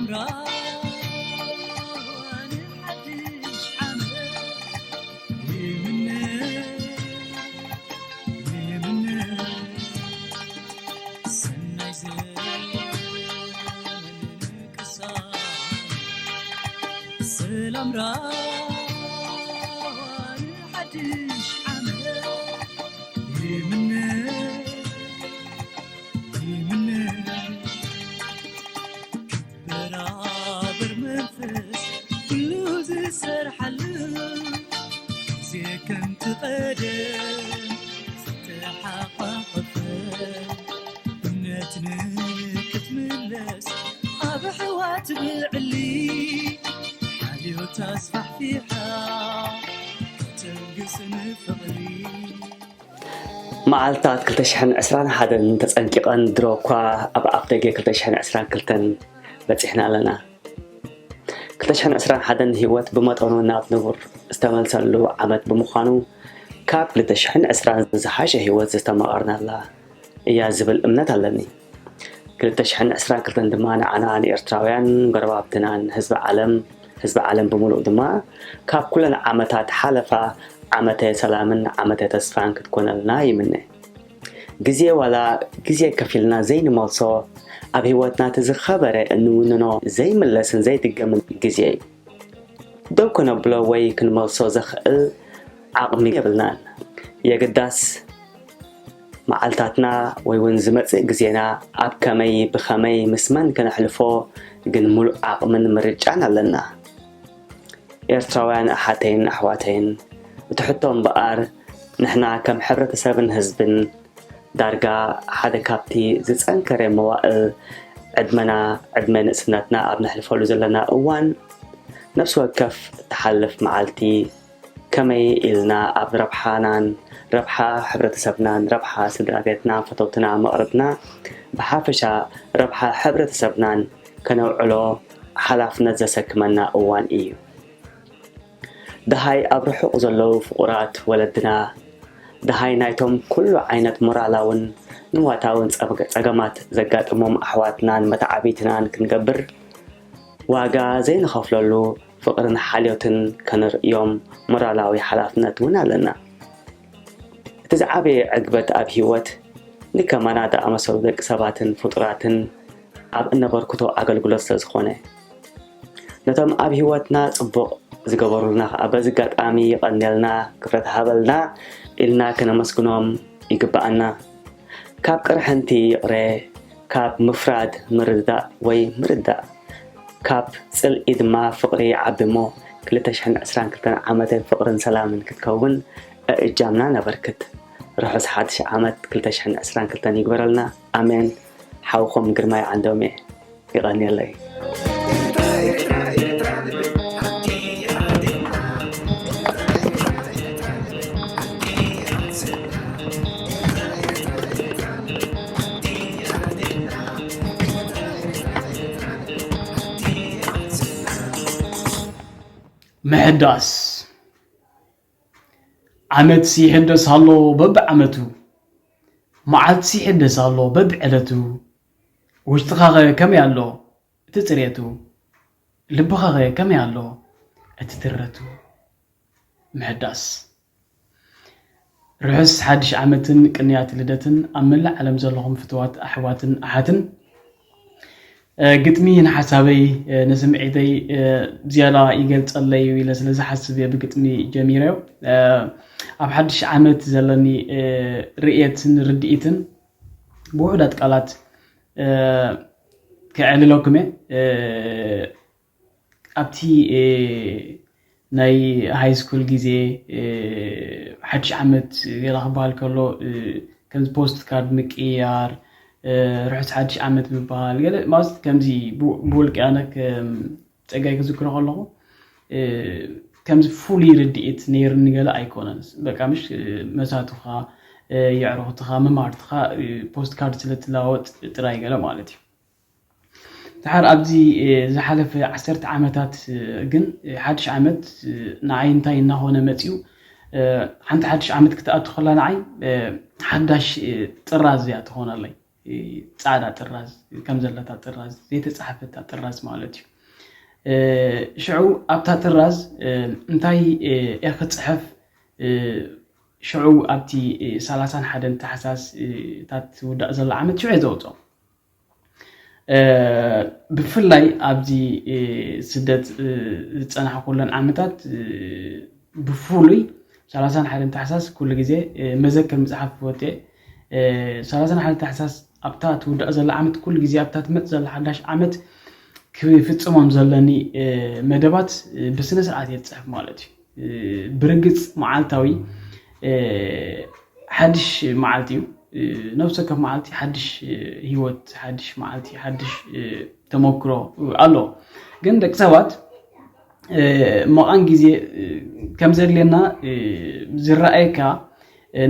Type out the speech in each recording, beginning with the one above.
ሰላም ራዋን ሓድሽ ዓመት ይምነ፣ ይምነ። ሰናይ ዘመን ቅሳን ሰላም ራዋን ሓድሽ ዓመት ይምነ፣ ይምነ። በራበር መንፈስ ኩሉ ዝሰርሓሉ ግዜ ከምቲ ቀደም ዝተሓቋቐፈ እምነት ንክትምለስ ኣብ ኣሕዋት ብዕሊ ሓልዮት ኣስፋሕፊሓ ከተንግስ ንፍቕሪ። መዓልታት ክልተ ሽሕን ዕስራን ሓደን ተጸንቂቐን ድሮ እኳ ኣብ ኣፍደገ ክልተ ሽሕን ዕስራን ክልተን በጺሕና ኣለና። ክልተ ሽሕን ዕስራን ሓደን ህይወት ብመጠኑ ናብ ንቡር ዝተመልሰሉ ዓመት ብምዃኑ ካብ ክልተ ሽሕን ዕስራን ዝሓሸ ህይወት ዝተማቐርናላ እያ ዝብል እምነት ኣለኒ። ክልተ ሽሕን ዕስራን ክልተን ድማ ንዓና ንኤርትራውያን ጎረባብትናን ህዝቢ ዓለም ህዝቢ ዓለም ብምሉእ ድማ ካብ ኩለን ዓመታት ሓለፋ ዓመተ ሰላምን ዓመተ ተስፋን ክትኮነልና ይምነ። ግዜ ዋላ ግዜ ከፊልና ዘይንመልሶ ኣብ ህይወትና እቲ ዝኸበረ እንውንኖ ዘይምለስን ዘይድገምን ግዜ እዩ። ደው ከነብሎ ወይ ክንመልሶ ዘኽእል ዓቕሚ የብልናን። የግዳስ መዓልታትና ወይ እውን ዝመጽእ ግዜና ኣብ ከመይ ብኸመይ ምስ መን ከነሕልፎ ግን ሙሉእ ዓቕምን ምርጫን ኣለና። ኤርትራውያን ኣሓተይን ኣሕዋተይን፣ እቲ ሕቶ እምበኣር ንሕና ከም ሕብረተሰብን ህዝብን ዳርጋ ሓደ ካብቲ ዝጸንከረ መዋእል ዕድመና ዕድመ ንእስነትና ኣብ ነሕልፈሉ ዘለና እዋን ነፍሲ ወከፍ ትሓልፍ መዓልቲ ከመይ ኢልና ኣብ ረብሓናን ረብሓ ሕብረተሰብናን ረብሓ ስድራ ቤትና ፈተውትና መቕርብና ብሓፈሻ ረብሓ ሕብረተሰብናን ከነውዕሎ ሓላፍነት ዘሰክመና እዋን እዩ። ደሃይ ኣብ ርሑቕ ዘለዉ ፍቑራት ወለድና፣ ደሃይ ናይቶም ኩሉ ዓይነት ሞራላውን ንዋታውን ጸገማት ዘጋጥሞም ኣሕዋትናን መተዓብይትናን ክንገብር ዋጋ ዘይንኸፍለሉ ፍቕርን ሓልዮትን ከነርእዮም ሞራላዊ ሓላፍነት እውን ኣለና። እቲ ዝዓበየ ዕግበት ኣብ ህይወት ንከማና ዝኣመሰሉ ደቂ ሰባትን ፍጡራትን ኣብ እነበርክቶ ኣገልግሎት ስለ ዝኾነ፣ ነቶም ኣብ ህይወትና ጽቡቕ ዝገበሩልና ከኣ በዚ ኣጋጣሚ ይቐንየልና፣ ክብረት ሃበልና ኢልና ከነመስግኖም ይግብኣና። ካብ ቅርሕንቲ ይቕረ፣ ካብ ምፍራድ ምርዳእ ወይ ምርዳእ፣ ካብ ጽልኢ ድማ ፍቕሪ ይዓቢ እሞ፣ ክልተ ሽሕን ዕስራን ክልተን ዓመተ ፍቕርን ሰላምን ክትከውን እእጃምና ነበርክት። ርሑስ ሓድሽ ዓመት ክልተ ሽሕን ዕስራን ክልተን ይግበረልና። ኣሜን። ሓውኹም ግርማይ ዓንዶም እየ። ይቐንየለይ። ምሕዳስ። ዓመትሲ ይሕደስ ኣሎ በብዓመቱ፣ መዓልትሲ ይሕደስ ኣሎ በብዕለቱ። ውሽጥኻኸ ከመይ ኣሎ እቲ ጽሬቱ? ልብኻኸ ከመይ ኣሎ እቲ ትረቱ? ምሕዳስ። ርሑስ ሓድሽ ዓመትን ቅንያት ልደትን ኣብ መላእ ዓለም ዘለኹም ፍትዋት ኣሕዋትን ኣሓትን። እ፣ ግጥሚ ንሓሳበይ፣ እ፣ ንስምዒተይ፣ እ፣ ዝያዳ ይገልጸለይ ኢለ ስለ ዝሓስብ እየ ብግጥሚ ጀሚረዮ። እ፣ ኣብ ሓድሽ ዓመት ዘለኒ፣ እ፣ ርእየትን ርድኢትን ብውሑዳት ቃላት፣ እ፣ ከዕልለኩም እየ። እ፣ ኣብቲ፣ እ፣ ናይ ሃይ ስኩል ግዜ፣ እ፣ ሓድሽ ዓመት ገለ ክበሃል ከሎ፣ እ፣ ከምዚ ፖስት ካርድ ምቅያር፣ እ፣ ርሑስ ሓድሽ ዓመት ምበሃል፣ ገለ ማለት ከምዚ ብ-፣ ብውልቂ ኣነ ከም ጸጋይ ክዝክሮ ከለኹ፣ እ፣ ከምዚ ፍሉይ ርድኢት ነይሩኒ ገለ ኣይኮነን። በቃ ምሽ፣ እ፣ መሳቱኻ፣ እ፣ የዕሩኽትኻ፣ መማርትኻ፣ እ፣ ፖስት ካርድ ስለ ትለዋወጥ ጥራይ ገለ ማለት እዩ። ድሓር ኣብዚ፣ እ፣ ዝሓለፈ ዓሰርተ ዓመታት፣ እ፣ ግን፣ እ፣ ሓድሽ ዓመት፣ እ፣ ንዓይ እንታይ እናኾነ መጺኡ፣ እ፣ ሓንቲ ሓድሽ ዓመት ክትኣቱ ከላ ንዓይ፣ እ፣ ሓዳሽ፣ እ፣ ጥራዝ እያ ትኾነለይ። ጻዕዳ ጥራዝ ከም ዘለታ ጥራዝ ዘይተጻሕፈታ ጥራዝ ማለት እዩ። ሽዑ ኣብታ ጥራዝ እንታይ እየ ክጽሕፍ? ሽዑ ኣብቲ ሰላሳን ሓደን ታሕሳስ እታ ትውዳእ ዘላ ዓመት ሽዑ እየ ዘውፅኦ። ብፍላይ ኣብዚ ስደት ዝፀናሕኩለን ዓመታት ብፍሉይ ሰላሳን ሓደን ታሕሳስ ኩሉ ግዜ መዘክር ምፅሓፍ ወጤ ሰላሳን ሓደን ታሕሳስ ኣብታ ትውዳእ ዘላ ዓመት ኩሉ ግዜ ኣብታ ትመፅ ዘላ ሓዳሽ ዓመት ክፍፅሞም ዘለኒ መደባት ብስነ ስርዓት እየ ዝፅሕፍ ማለት እዩ። ብርግፅ መዓልታዊ ሓድሽ መዓልቲ እዩ። ነብሲ ወከፍ መዓልቲ ሓድሽ ህይወት፣ ሓድሽ መዓልቲ፣ ሓድሽ ተመክሮ ኣሎ። ግን ደቂ ሰባት መቓን ግዜ ከም ዘድልየና ዝረኣየካ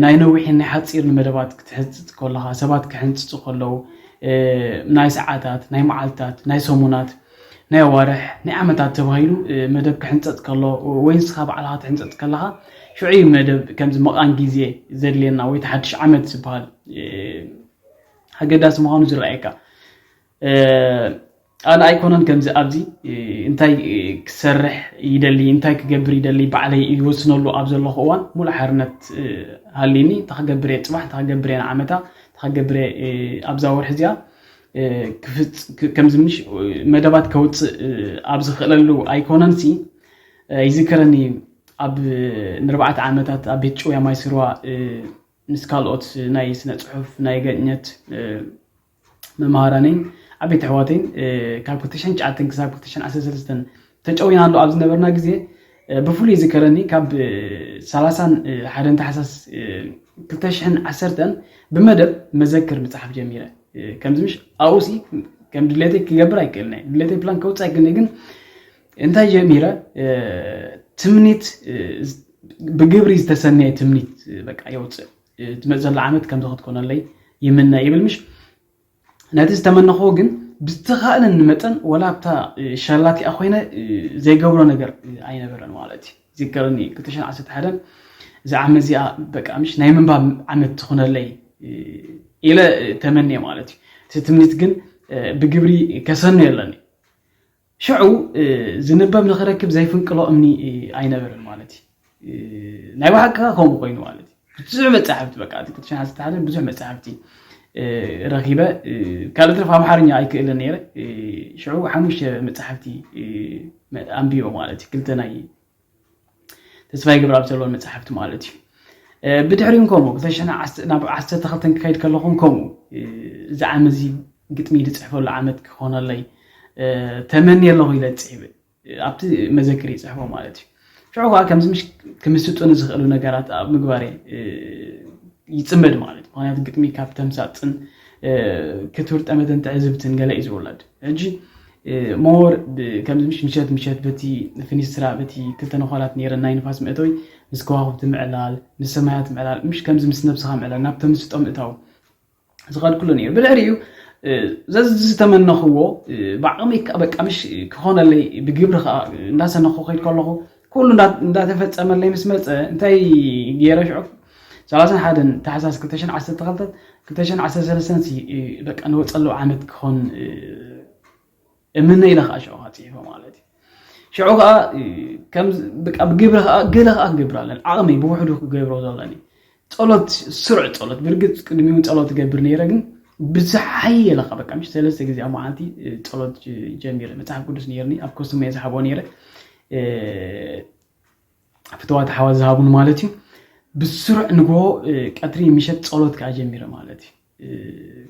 ናይ ነዊሕን ናይ ሓፂር ንመደባት ክትሕንፅፅ ከለኻ፣ ሰባት ክሕንፅፁ ከለዉ፣ ናይ ሰዓታት፣ ናይ መዓልታት፣ ናይ ሰሙናት፣ ናይ ኣዋርሕ፣ ናይ ዓመታት ተባሂሉ መደብ ክሕንፀፅ ከሎ ወይ ንስኻ ባዕልኻ ትሕንፀፅ ከለኻ ሽዑ እዩ መደብ ከምዚ መቓን ግዜ ዘድልየና ወይ እቲ ሓድሽ ዓመት ዝበሃል ኣገዳሲ ምዃኑ ዝረኣየካ። ኣነ ኣይኮነን ከምዚ ኣብዚ እንታይ ክሰርሕ ይደሊ እንታይ ክገብር ይደሊ ባዕለይ ይወስነሉ ኣብ ዘለኹ እዋን ሙሉእ ሓርነት ሃልይኒ። እንታይ ክገብር እየ ፅባሕ እንታይ ክገብር እየ ንዓመታ እንታይ ክገብር እየ ኣብዛ ወርሒ እዚኣ ከምዚ ምሽ መደባት ከውፅእ ኣብ ዝኽእለሉ ኣይኮነን ሲ ይዝከረኒ ኣብ ንርባዕተ ዓመታት ኣብ ቤት ጭውያ ማይ ስርዋ ምስ ካልኦት ናይ ስነ ፅሑፍ ናይ ገኘት መምሃራነይን ዓበይቲ ኣሕዋተይን ካብ ክልተ ሽሕን ትሽዓተን ክሳብ ክልተ ሽሕን ዓሰርተ ሰለስተን ተጨዊና ኣሎ ኣብ ዝነበርና ግዜ ብፍሉይ ዝከረኒ ካብ ሰላሳን ሓደን ታሕሳስ ክልተ ሽሕን ዓሰርተን ብመደብ መዘክር ምፅሓፍ ጀሚረ። ከምዚ ምሽ ኣብኡሲ ከም ድሌተይ ክገብር ኣይክእልነ ድሌተይ ፕላን ከውፅእ ኣይክእልነ ግን እንታይ ጀሚረ ትምኒት ብግብሪ ዝተሰነየ ትምኒት በቃ የውፅእ ትመፅእ ዘላ ዓመት ከምዚ ክትኮነለይ ይምነ ይብል ምሽ ነቲ ዝተመነኽዎ ግን ብዝተኻእለኒ መጠን ወላ ኣብታ ሸላቲኣ ኮይነ ዘይገብሮ ነገር ኣይነበረን ማለት እዩ። ዝከረኒ ክልተ ሽሕን ዓሰርተ ሓደን እዛ ዓመት እዚኣ በቃ ምሽ ናይ ምንባብ ዓመት ትኹነለይ ኢለ ተመንየ ማለት እዩ። እቲ ትምኒት ግን ብግብሪ ከሰኑ የለኒ። ሽዑ ዝንበብ ንኽረክብ ዘይፍንቅሎ እምኒ ኣይነበረን ማለት እዩ። ናይ ብሓቂ ከምኡ ኮይኑ ማለት እዩ። ብዙሕ መጻሕፍቲ በቃ እቲ ክልተ ሽሕን ዓሰርተ ሓደን ብዙሕ መጻሕፍቲ ረኺበ። ካልእ ትርፍ ኣምሓርኛ ኣይክእልን ነይረ። ሽዑ ሓሙሽተ መጻሕፍቲ ኣንቢቦ ማለት እዩ። ክልተ ናይ ተስፋይ ገብረኣብ ዘለወን መጻሕፍቲ ማለት እዩ። ብድሕሪኡ ከምኡ ክልተ ሽሕን ዓሰርተ ናብ ዓሰርተ ክልተን ክኸይድ ከለኹን ከምኡ እዚ ዓመት እዚ ግጥሚ ዝፅሕፈሉ ዓመት ክኾነለይ ተመንየ ኣለኹ ኢለ ፅሒፈ። ኣብቲ መዘክር ይፅሕፎ ማለት እዩ። ሽዑ ከዓ ከምዚ ምሽ ክምስጡኒ ዝኽእሉ ነገራት ኣብ ምግባር ይፅመድ ማለት እዩ። ምክንያቱ ግጥሚ ካብ ተምሳጥን ክቱር ጠመተን ትዕዝብትን ገለ እዩ ዝውለድ። ሕጂ ሞር ከምዚ ምሽ ምሸት ምሸት በቲ ፊኒስትራ በቲ ክልተ ነዃላት ነይረን ናይ ንፋስ መእተዊ ምስ ከዋኽብቲ ምዕላል ምስ ሰማያት ምዕላል ምሽ ከምዚ ምስ ነብስኻ ምዕላል ናብ ተምስጦ ምእታው ዝኸድኩሉ ነይሩ። ብድሕሪኡ ዘዝተመነኽዎ ብዓቕመይ ከዓ በቃ ምሽ ክኾነለይ ብግብሪ ከዓ እንዳሰነኹ ከይድ ከለኹ ኩሉ እንዳተፈፀመለይ ምስ መፀ እንታይ ገይረ ሽዑ ሰላሳን ሓደን ታሕሳስ ክልተ ሽሕን ዓሰርተ ክልተን ክልተ ሽሕን ዓሰርተ ሰለስተን በቃ ንወፀሉ ዓመት ክኾን እምነ ኢለ ከዓ ሽዑ ከዓ ፅሒፈ ማለት እዩ። ሽዑ ከዓ ብግብሪ ከዓ ገለ ከዓ ክገብር ኣለኒ ዓቕመይ ብውሕዱ ክገብሮ ዘለኒ ጸሎት ስሩዕ ጸሎት ብርግጽ ቅድሚኡ እውን ጸሎት እገብር ነይረ ግን ብዝሓየለ ከዓ በቃ ምሽ ሰለስተ ግዜ ኣብ መዓልቲ ጸሎት ጀሚረ መጽሓፍ ቅዱስ ነይርኒ ኣብ ኮስሞ እየ ዝሓቦ ነይረ ፍትዋት ኣሕዋት ዝሃቡን ማለት እዩ ብስሩዕ ንግሆ ቀትሪ ምሸት ጸሎት ከዓ ጀሚረ ማለት እዩ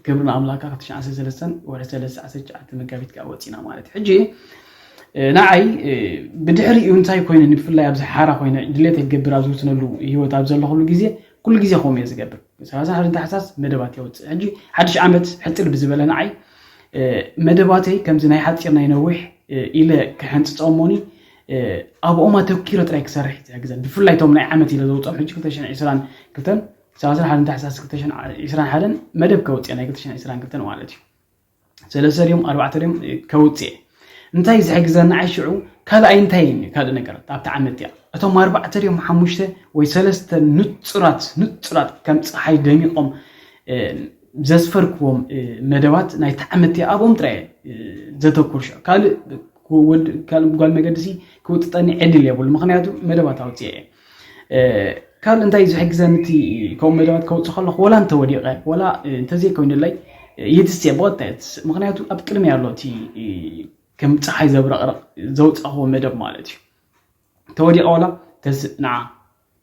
ክብሪ ንኣምላካ ክልተ ሽሕን ዓሰርተ ሰለስተን ወርሒ ሰለስተ ዓሰርተ ትሽዓተ መጋቢት ከዓ ወፂና ማለት እዩ ሕጂ ንዓይ ብድሕሪኡ እንታይ ኮይነ ብፍላይ ኣብዚ ሓራ ኮይነ ድሌት ክገብር ኣብ ዝውስነሉ ህይወት ኣብ ዘለኹሉ ግዜ ኩሉ ግዜ ከምኡ እየ ዝገብር ሰላሳ ሓደ ታሕሳስ መደባት የውፅእ ሕጂ ሓድሽ ዓመት ሕፅር ብዝበለ ንዓይ መደባተይ ከምዚ ናይ ሓፂር ናይ ነዊሕ ኢለ ክሕንፅፆ እሞኒ ኣብኦም ኣተኪረ ጥራይ ክሰርሕ እዩ ዝሕግዘን ብፍላይ ቶም ናይ ዓመት ኢለ ዘውፅኦም ሕጂ ክልተ ሽሕን ዕስራን ክልተን ሰላሳ ሓደ ታሕሳስ ክልተ ሽሕን ዕስራን ሓደን መደብ ከውፅእ ናይ ክልተ ሽሕን ዕስራን ክልተን ማለት እዩ ሰለስተ ድዮም ኣርባዕተ ድዮም ከውፅእ እንታይ ዝሕግዘና ዓይ ሽዑ ካልኣይ እንታይ እዩ ካልእ ነገራት ኣብቲ ዓመት እያ እቶም ኣርባዕተ ድዮም ሓሙሽተ ወይ ሰለስተ ንፁራት ንፁራት ከም ፀሓይ ደሚቖም ዘስፈርክዎም መደባት ናይቲ ዓመት ኣብኦም ጥራይ ዘተኩር። ሽዑ ካልእ ወድ ካልእ ጓል መገድሲ ክውጥጠኒ ዕድል የብሉ፣ ምክንያቱ መደባት ኣውፅአ እየ። ካልእ እንታይ ዝሕግዘኒ እቲ ከምኡ መደባት ከውፅእ ከለኹ፣ ወላ እንተወዲቐ፣ ወላ እንተዘይኮይኑለይ፣ ይትስየ፣ ብቐጥታ ይትስእ። ምክንያቱ ኣብ ቅድሚ ኣሎ እቲ ከም ፀሓይ ዘብረቕረቕ ዘውፃእዎ መደብ ማለት እዩ። ተወዲቐ ወላ፣ ተስእ ንዓ፣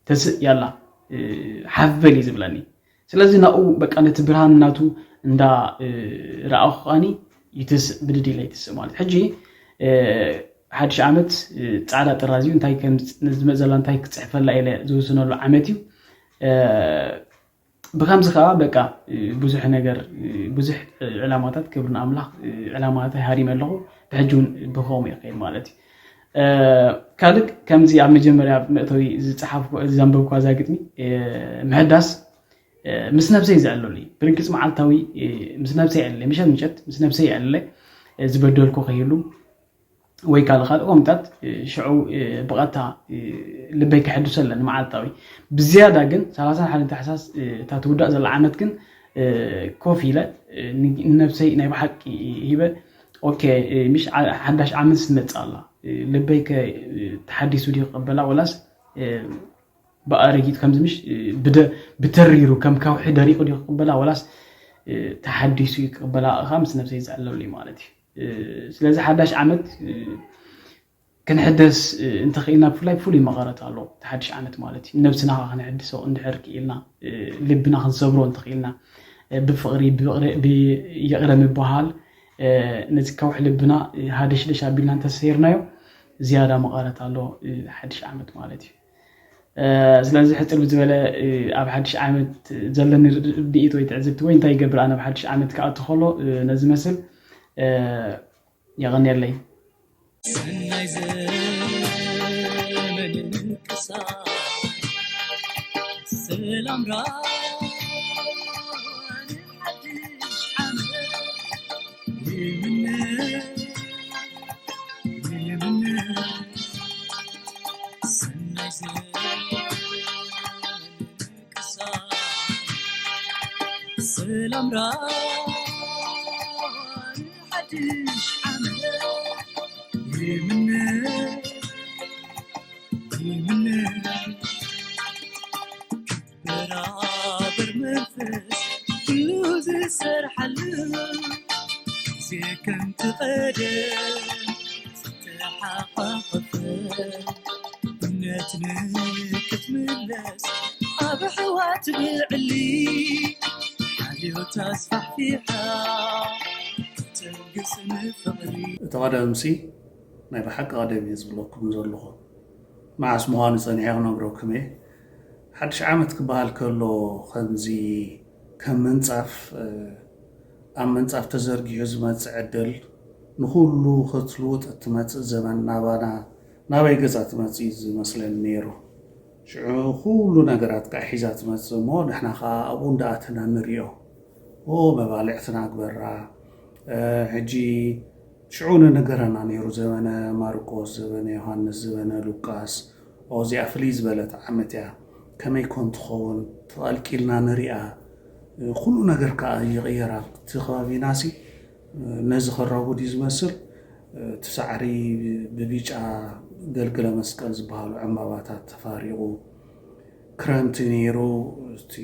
ተስእ ያላ፣ ሓፍ በል እዩ ዝብለኒ። ስለዚ ናብኡ በቃ ነቲ ብርሃን ናቱ እንዳ ረኣኹ ከዓኒ ይትስእ፣ ብድድ ኢለ ይትስእ ማለት። ሕጂ ሓድሽ ዓመት ፃዕዳ ጥራዝ እዩ። እንታይ ከም ዝመፅ ዘላ፣ እንታይ ክፅሕፈላ ኢለ ዝውስነሉ ዓመት እዩ። ብከምዚ ከዓ በቃ ብዙሕ ነገር፣ ብዙሕ ዕላማታት፣ ክብሪ ንኣምላኽ፣ ዕላማታት ሃሪመ ኣለኹ፣ ብሕጂ እውን ብኸምኡ ይኸይድ ማለት እዩ። ካልእ ከምዚ ኣብ መጀመርያ መእተዊ ዝፀሓፍኩ፣ ዘንበብኳ እዛ ግጥሚ፣ ምሕዳስ ምስ ነብሰይ ዘዕለሉ እዩ። ብርግፅ መዓልታዊ ምስ ነብሰይ የዕልለ፣ ምሸት ምሸት ምስ ነብሰይ የዕልለ፣ ዝበደልኩ ከይህሉ ወይ ካልእ ካልእ ከምታት፣ ሽዑ ብቐጥታ ልበይ ከሕድሶ ኣለኒ መዓልታዊ። ብዝያዳ ግን ሰላሳን ሓደን ታሕሳስ፣ እታ ትውዳእ ዘላ ዓመት ግን ኮፍ ኢለ ንነብሰይ ናይ ብሓቂ ሂበ፣ ኦኬ፣ ምሽ ሓዳሽ ዓመት ትመጽእ ኣላ፣ ልበይ ከ ተሓዲሱ ድዩ ክቕበላ፣ ወላስ ብኣረጊት ከምዚ ምሽ ብደ-፣ ብተሪሩ ከም ከውሒ ደሪቑ ድዩ ክቕበላ፣ ወላስ ተሓዲሱ እዩ ክቕበላ፣ እኻ ምስ ነብሰይ ዝዕለሉ እዩ ማለት እዩ። ስለዚ ሓዳሽ ዓመት ክንሕደስ እንተኽኢልና፣ ብፍላይ ፍሉይ መቐረት ኣሎ። እቲ ሓድሽ ዓመት ማለት እዩ። ነብስና ኸዓ ክንሕድሶ እንድሕር ክኢልና፣ ልብና ክንሰብሮ እንተኽኢልና፣ ብፍቕሪ፣ ብይቕረ፣ ብይቕረ ምብሃል፣ ነዚ ከውሒ ልብና ሃደሽደሽ ኣቢልና እንተሰይርናዮ፣ ዝያዳ መቐረት ኣሎ ሓድሽ ዓመት ማለት እዩ። ስለዚ ሕጽር ብዝበለ ኣብ ሓድሽ ዓመት ዘለኒ ርድኢት ወይ ትዕዝብቲ ወይ እንታይ ይገብር ኣነ ኣብ ሓድሽ ዓመት ክኣቱ ከሎ ነዚ መስል። የቐንየለይ። ሰናይ ዘመን ቅሳ ሰላም ራ ሓድሽ ዓመት ይምነ ይምነ ሰናይ ዘመን ቅሳ ሰላም ራ ሓድሽ ዓመት ይምነ ይምነ በራበር መንፈስ ኩሉ ዝሰርሓሉ ግዜ ከምቲ ቀደም ዝተሓቋቐፈ እምነት ንክትምለስ ኣብ ኣሕዋት ብዕሊ ሓልዮት ኣስፋሕፊሓ ከተንግስ ንፍቕሪ። እቲ ቀደምሲ ናይ ብሓቂ ቀደም እየ ዝብለኩም ዘለኹ። መዓስ ምዃኑ ጸኒሐ ክነግረኩም እየ። ሓድሽ ዓመት ክበሃል ከሎ ከምዚ ከም ምንጻፍ፣ እ፣ ኣብ ምንጻፍ ተዘርጊሑ ዝመጽእ ዕድል ንኹሉ ክትልውጥ እትመጽእ ዘመን ናባና፣ ናበይ ገጻ ትመጽእ እዩ ዝመስለኒ ነይሩ። ሽዑ ኩሉ ነገራት ከኣ ሒዛ ትመጽእ እሞ ንሕና ከኣ ኣብኡ እንዳኣተና ንሪኦ። ኦ መባልዕትና ግበራ። እ፣ ሕጂ ሽዑ ንነገረና ነይሩ፣ ዘበነ ማርቆስ፣ ዘበነ ዮሃንስ፣ ዘበነ ሉቃስ። ኦ፣ እዚኣ ፍልይ ዝበለት ዓመት እያ። ከመይ ኮን ትኸውን? ተቐልቂልና ንሪኣ። እ፣ ኩሉ ነገር ከኣ ይቕየር ኣብቲ ከባቢናሲ። እ፣ ነዚ ከራጉድ እዩ ዝመስል። እ፣ እቲ ሳዕሪ ብቢጫ ገልግለ መስቀል ዝበሃሉ ዕምባባታት ተፋሪቑ። ክረምቲ ነይሩ፣ እቲ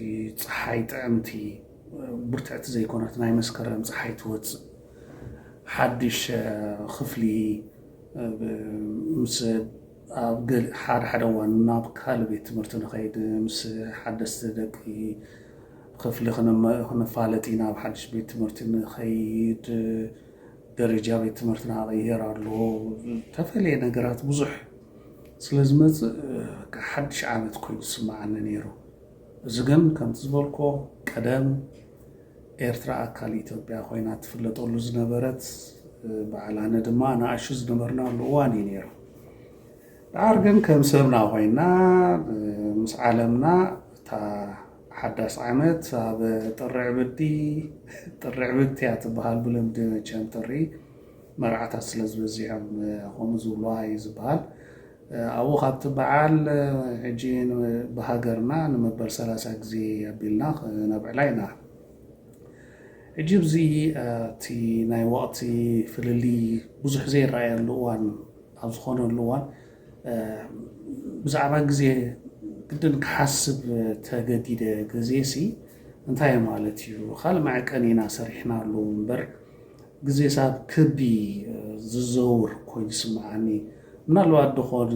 ጸሓይ ጥዕምቲ፣ ብርትዕቲ ዘይኮነት ናይ መስከረም ጸሓይ ትወጽእ። ሓድሽ ክፍሊ፣ ምስ ኣብ ገል-፣ ሓደ ሓደ እዋን ናብ ካልእ ቤት ትምህርቲ ንኸይድ፣ ምስ ሓደስቲ ደቂ ክፍሊ ክንመ-፣ ክንፋለጥ ኢና፣ ኣብ ሓድሽ ቤት ትምህርቲ ንኸይድ፣ ደረጃ ቤት ትምህርትና ክቕየር ኣለዎ። ዝተፈለየ ነገራት ብዙሕ ስለ ዝመጽእ፣ ሓድሽ ዓመት ኮይኑ ዝስምዓኒ ነይሩ። እዚ ግን ከምቲ ዝበልኮ፣ ቀደም ኤርትራ ኣካል ኢትዮጵያ ኮይና ትፍለጠሉ ዝነበረት፣ በዓል ኣነ ድማ ንኣሹ ዝነበርናሉ እዋን እዩ ነይሩ። ደሓር ግን ከም ሰብና ኮይና፣ ምስ ዓለምና እታ ሓዳስ ዓመት ኣብ ጥሪ ዕብዲ፣ ጥሪ ዕብድቲ እያ ትበሃል ብልምዲ መቸም ጥሪ፣ መርዓታት ስለ ዝበዚሖም ከምኡ ዝብልዋ እዩ ዝበሃል። ኣብኡ ካብ ትበዓል ሕጂ ን-፣ ብሃገርና ንመበል ሰላሳ ግዜ ኣቢልና ክነብዕላ ኢና። ሕጂ ኣብዚ እቲ ናይ ወቕቲ ፍልልይ ብዙሕ ዘይረኣየሉ እዋን ኣብ ዝኾነሉ እዋን ብዛዕባ ግዜ ግድን ክሓስብ ተገዲደ። ግዜ ሲ እንታይ ማለት እዩ? ካልእ መዐቀኒ ኢና ሰሪሕናሉ እምበር ግዜ ሳብ ክቢ ዝዘውር ኮይኑ ይስምዓኒ። ምናልባት ድኾን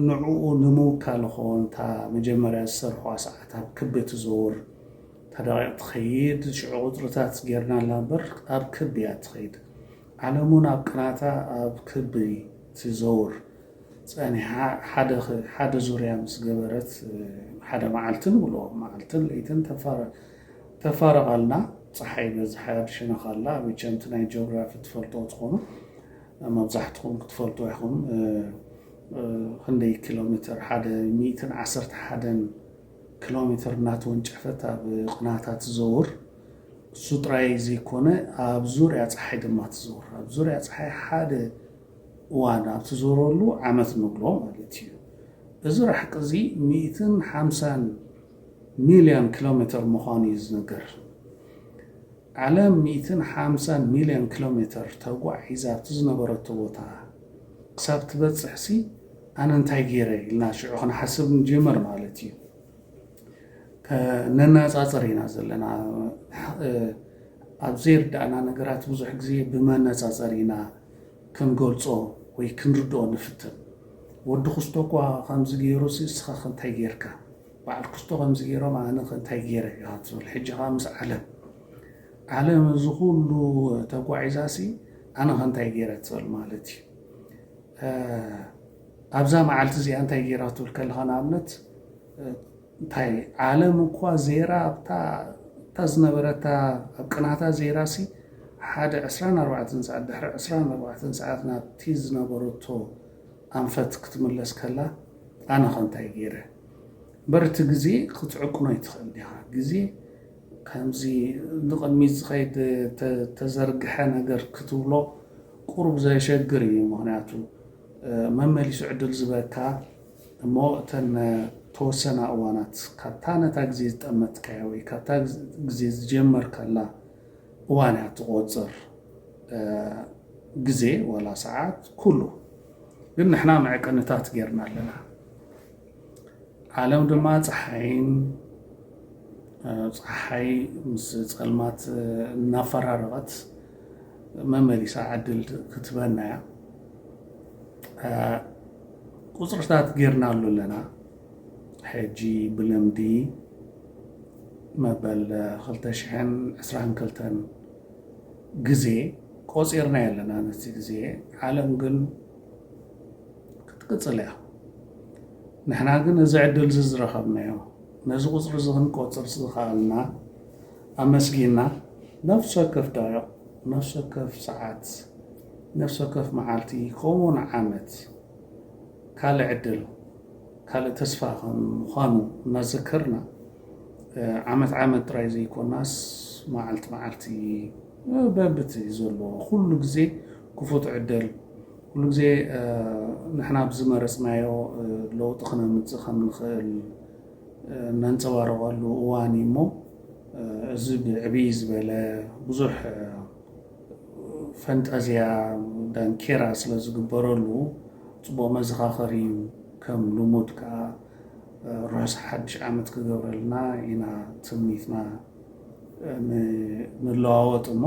ንዕኡ ንምውካል ኾን እታ መጀመርያ ዝሰርሖ ሰዓት ኣብ ክቢ ትዘውር ተደቂቕ ትኸይድ ሽዑ ቁፅርታት ጌርናላ እምበር ኣብ ክቢ እያ ትኸይድ። ዓለም እውን ኣብ ቅናታ ኣብ ክቢ ትዘውር ጸኒሓ ሓደ ዙርያ ምስ ገበረት ሓደ መዓልቲ ንብሎ መዓልትን ለይትን ተፋረቐልና። ፀሓይ በዚ ሓያር ሸነኻላ መቸምቲ ናይ ጂኦግራፊ ትፈልጦ ትኾኑ መብዛሕትኹም ክትፈልጡ ኢኹም። ክንደይ ኪሎ ሜትር ሓደ ሚእትን ዓሰርተ ሓደን ኪሎ ሜትር እናተወንጨፈት ኣብ ቅናታ ትዘውር። እሱ ጥራይ ዘይኮነ ኣብ ዙርያ ፀሓይ ድማ ትዘውር። ኣብ ዙርያ ፀሓይ ሓደ እዋን ኣብ ትዞረሉ ዓመት ንብሎ ማለት እዩ። እዚ ራሕቂ እዚ ሚእትን ሓምሳን ሚልዮን ኪሎ ሜትር ምዃኑ እዩ ዝነገር። ዓለም ሚእትን ሓምሳን ሚልዮን ኪሎ ሜትር ተጓዒዛ ኣብቲ ዝነበረቶ ቦታ ክሳብ ትበፅሕሲ ኣነ እንታይ ገይረ ኢልና ሽዑ ክንሓስብ ንጀመር ማለት እዩ። ነናፃፅር ኢና ዘለና። ኣብ ዘይርዳእና ነገራት ብዙሕ ግዜ ብመነፃፀር ኢና ክንገልፆ ወይ ክንርድኦ ንፍትን። ወዲ ክስቶ እኳ ከምዚ ገይሩ ንስኻ እንታይ ጌርካ? በዓል ክስቶ ከምዚ ገይሮም ኣነ እንታይ ገይረ ኢኻ ትብል። ሕጂ ከዓ ምስ ዓለም ዓለም እዚ ኩሉ ተጓዒዛሲ ኣነ እንታይ ገይረ ትብል ማለት እዩ። ኣብዛ መዓልቲ እዚኣ እንታይ ገይራ ክትብል ከለኻ ንኣብነት እንታይ ዓለም እኳ ዜራ ኣብታ ዝነበረታ ኣብ ቅናታ ዜራ ሲ ሓደ ዕስራን ኣርባዕተን ሰዓት ድሕሪ ዕስራን ኣርባዕተን ሰዓት ናብቲ ዝነበረቶ ኣንፈት ክትምለስ ከላ ኣነ ኸ እንታይ ገይረ እምበር እቲ ግዜ ክትዕቅኖ ይትኽእል ዲኻ? ግዜ ከምዚ ንቕድሚት ዝኸይድ ተዘርግሐ ነገር ክትብሎ ቁሩብ ዘሸግር እዩ። ምኽንያቱ መመሊሱ ዕድል ዝበካ እሞ እተን ተወሰና እዋናት ካብታ ነታ ግዜ ዝጠመትካያ ወይ ካብታ ግዜ ዝጀመርካላ እዋን እያ ትቆፅር። ግዜ ዋላ ሰዓት ኩሉ ግን ንሕና መዐቀንታት ጌርና ኣለና። ዓለም ድማ ፀሓይን ፀሓይ ምስ ፀልማት እናፈራረቐት መመሊሳ ዕድል ክትበና እያ። ቁፅርታት ጌርናሉ ኣለና። ሕጂ ብልምዲ መበል ክልተ ሽሕን ዕስራን ክልተን ግዜ ቆፂርናዮ ኣለና። ነቲ ግዜ ዓለም ግን ክትቅፅል እያ። ንሕና ግን እዚ ዕድል እዚ ዝረኸብናዮ ነዚ ቁፅሪ እዚ ክንቆፅር ዝኸኣልና ኣመስጊና ነፍሲ ወከፍ ደቂቕ፣ ነፍሲ ወከፍ ሰዓት፣ ነፍሲ ወከፍ መዓልቲ ከምኡውን ዓመት ካልእ ዕድል ካልእ ተስፋ ከም ምዃኑ እናዘከርና ዓመት ዓመት ጥራይ ዘይኮናስ መዓልቲ መዓልቲ በብቲ ዘሎ ኩሉ ግዜ ክፉት ዕድል ኩሉ ግዜ ንሕና ብዝመረፅናዮ ለውጢ ክነምፅእ ከም ንኽእል ነንፀባርቐሉ እዋን እዩ እሞ እዚ ብዕብይ ዝበለ ብዙሕ ፈንጠዝያ ዳንኬራ ስለ ዝግበረሉ ፅቡቕ መዘኻኸሪ እዩ። ከም ልሙድ ከዓ ርሑስ ሓድሽ ዓመት ክገብረልና ኢና ትምኒትና ንለዋወጥ እሞ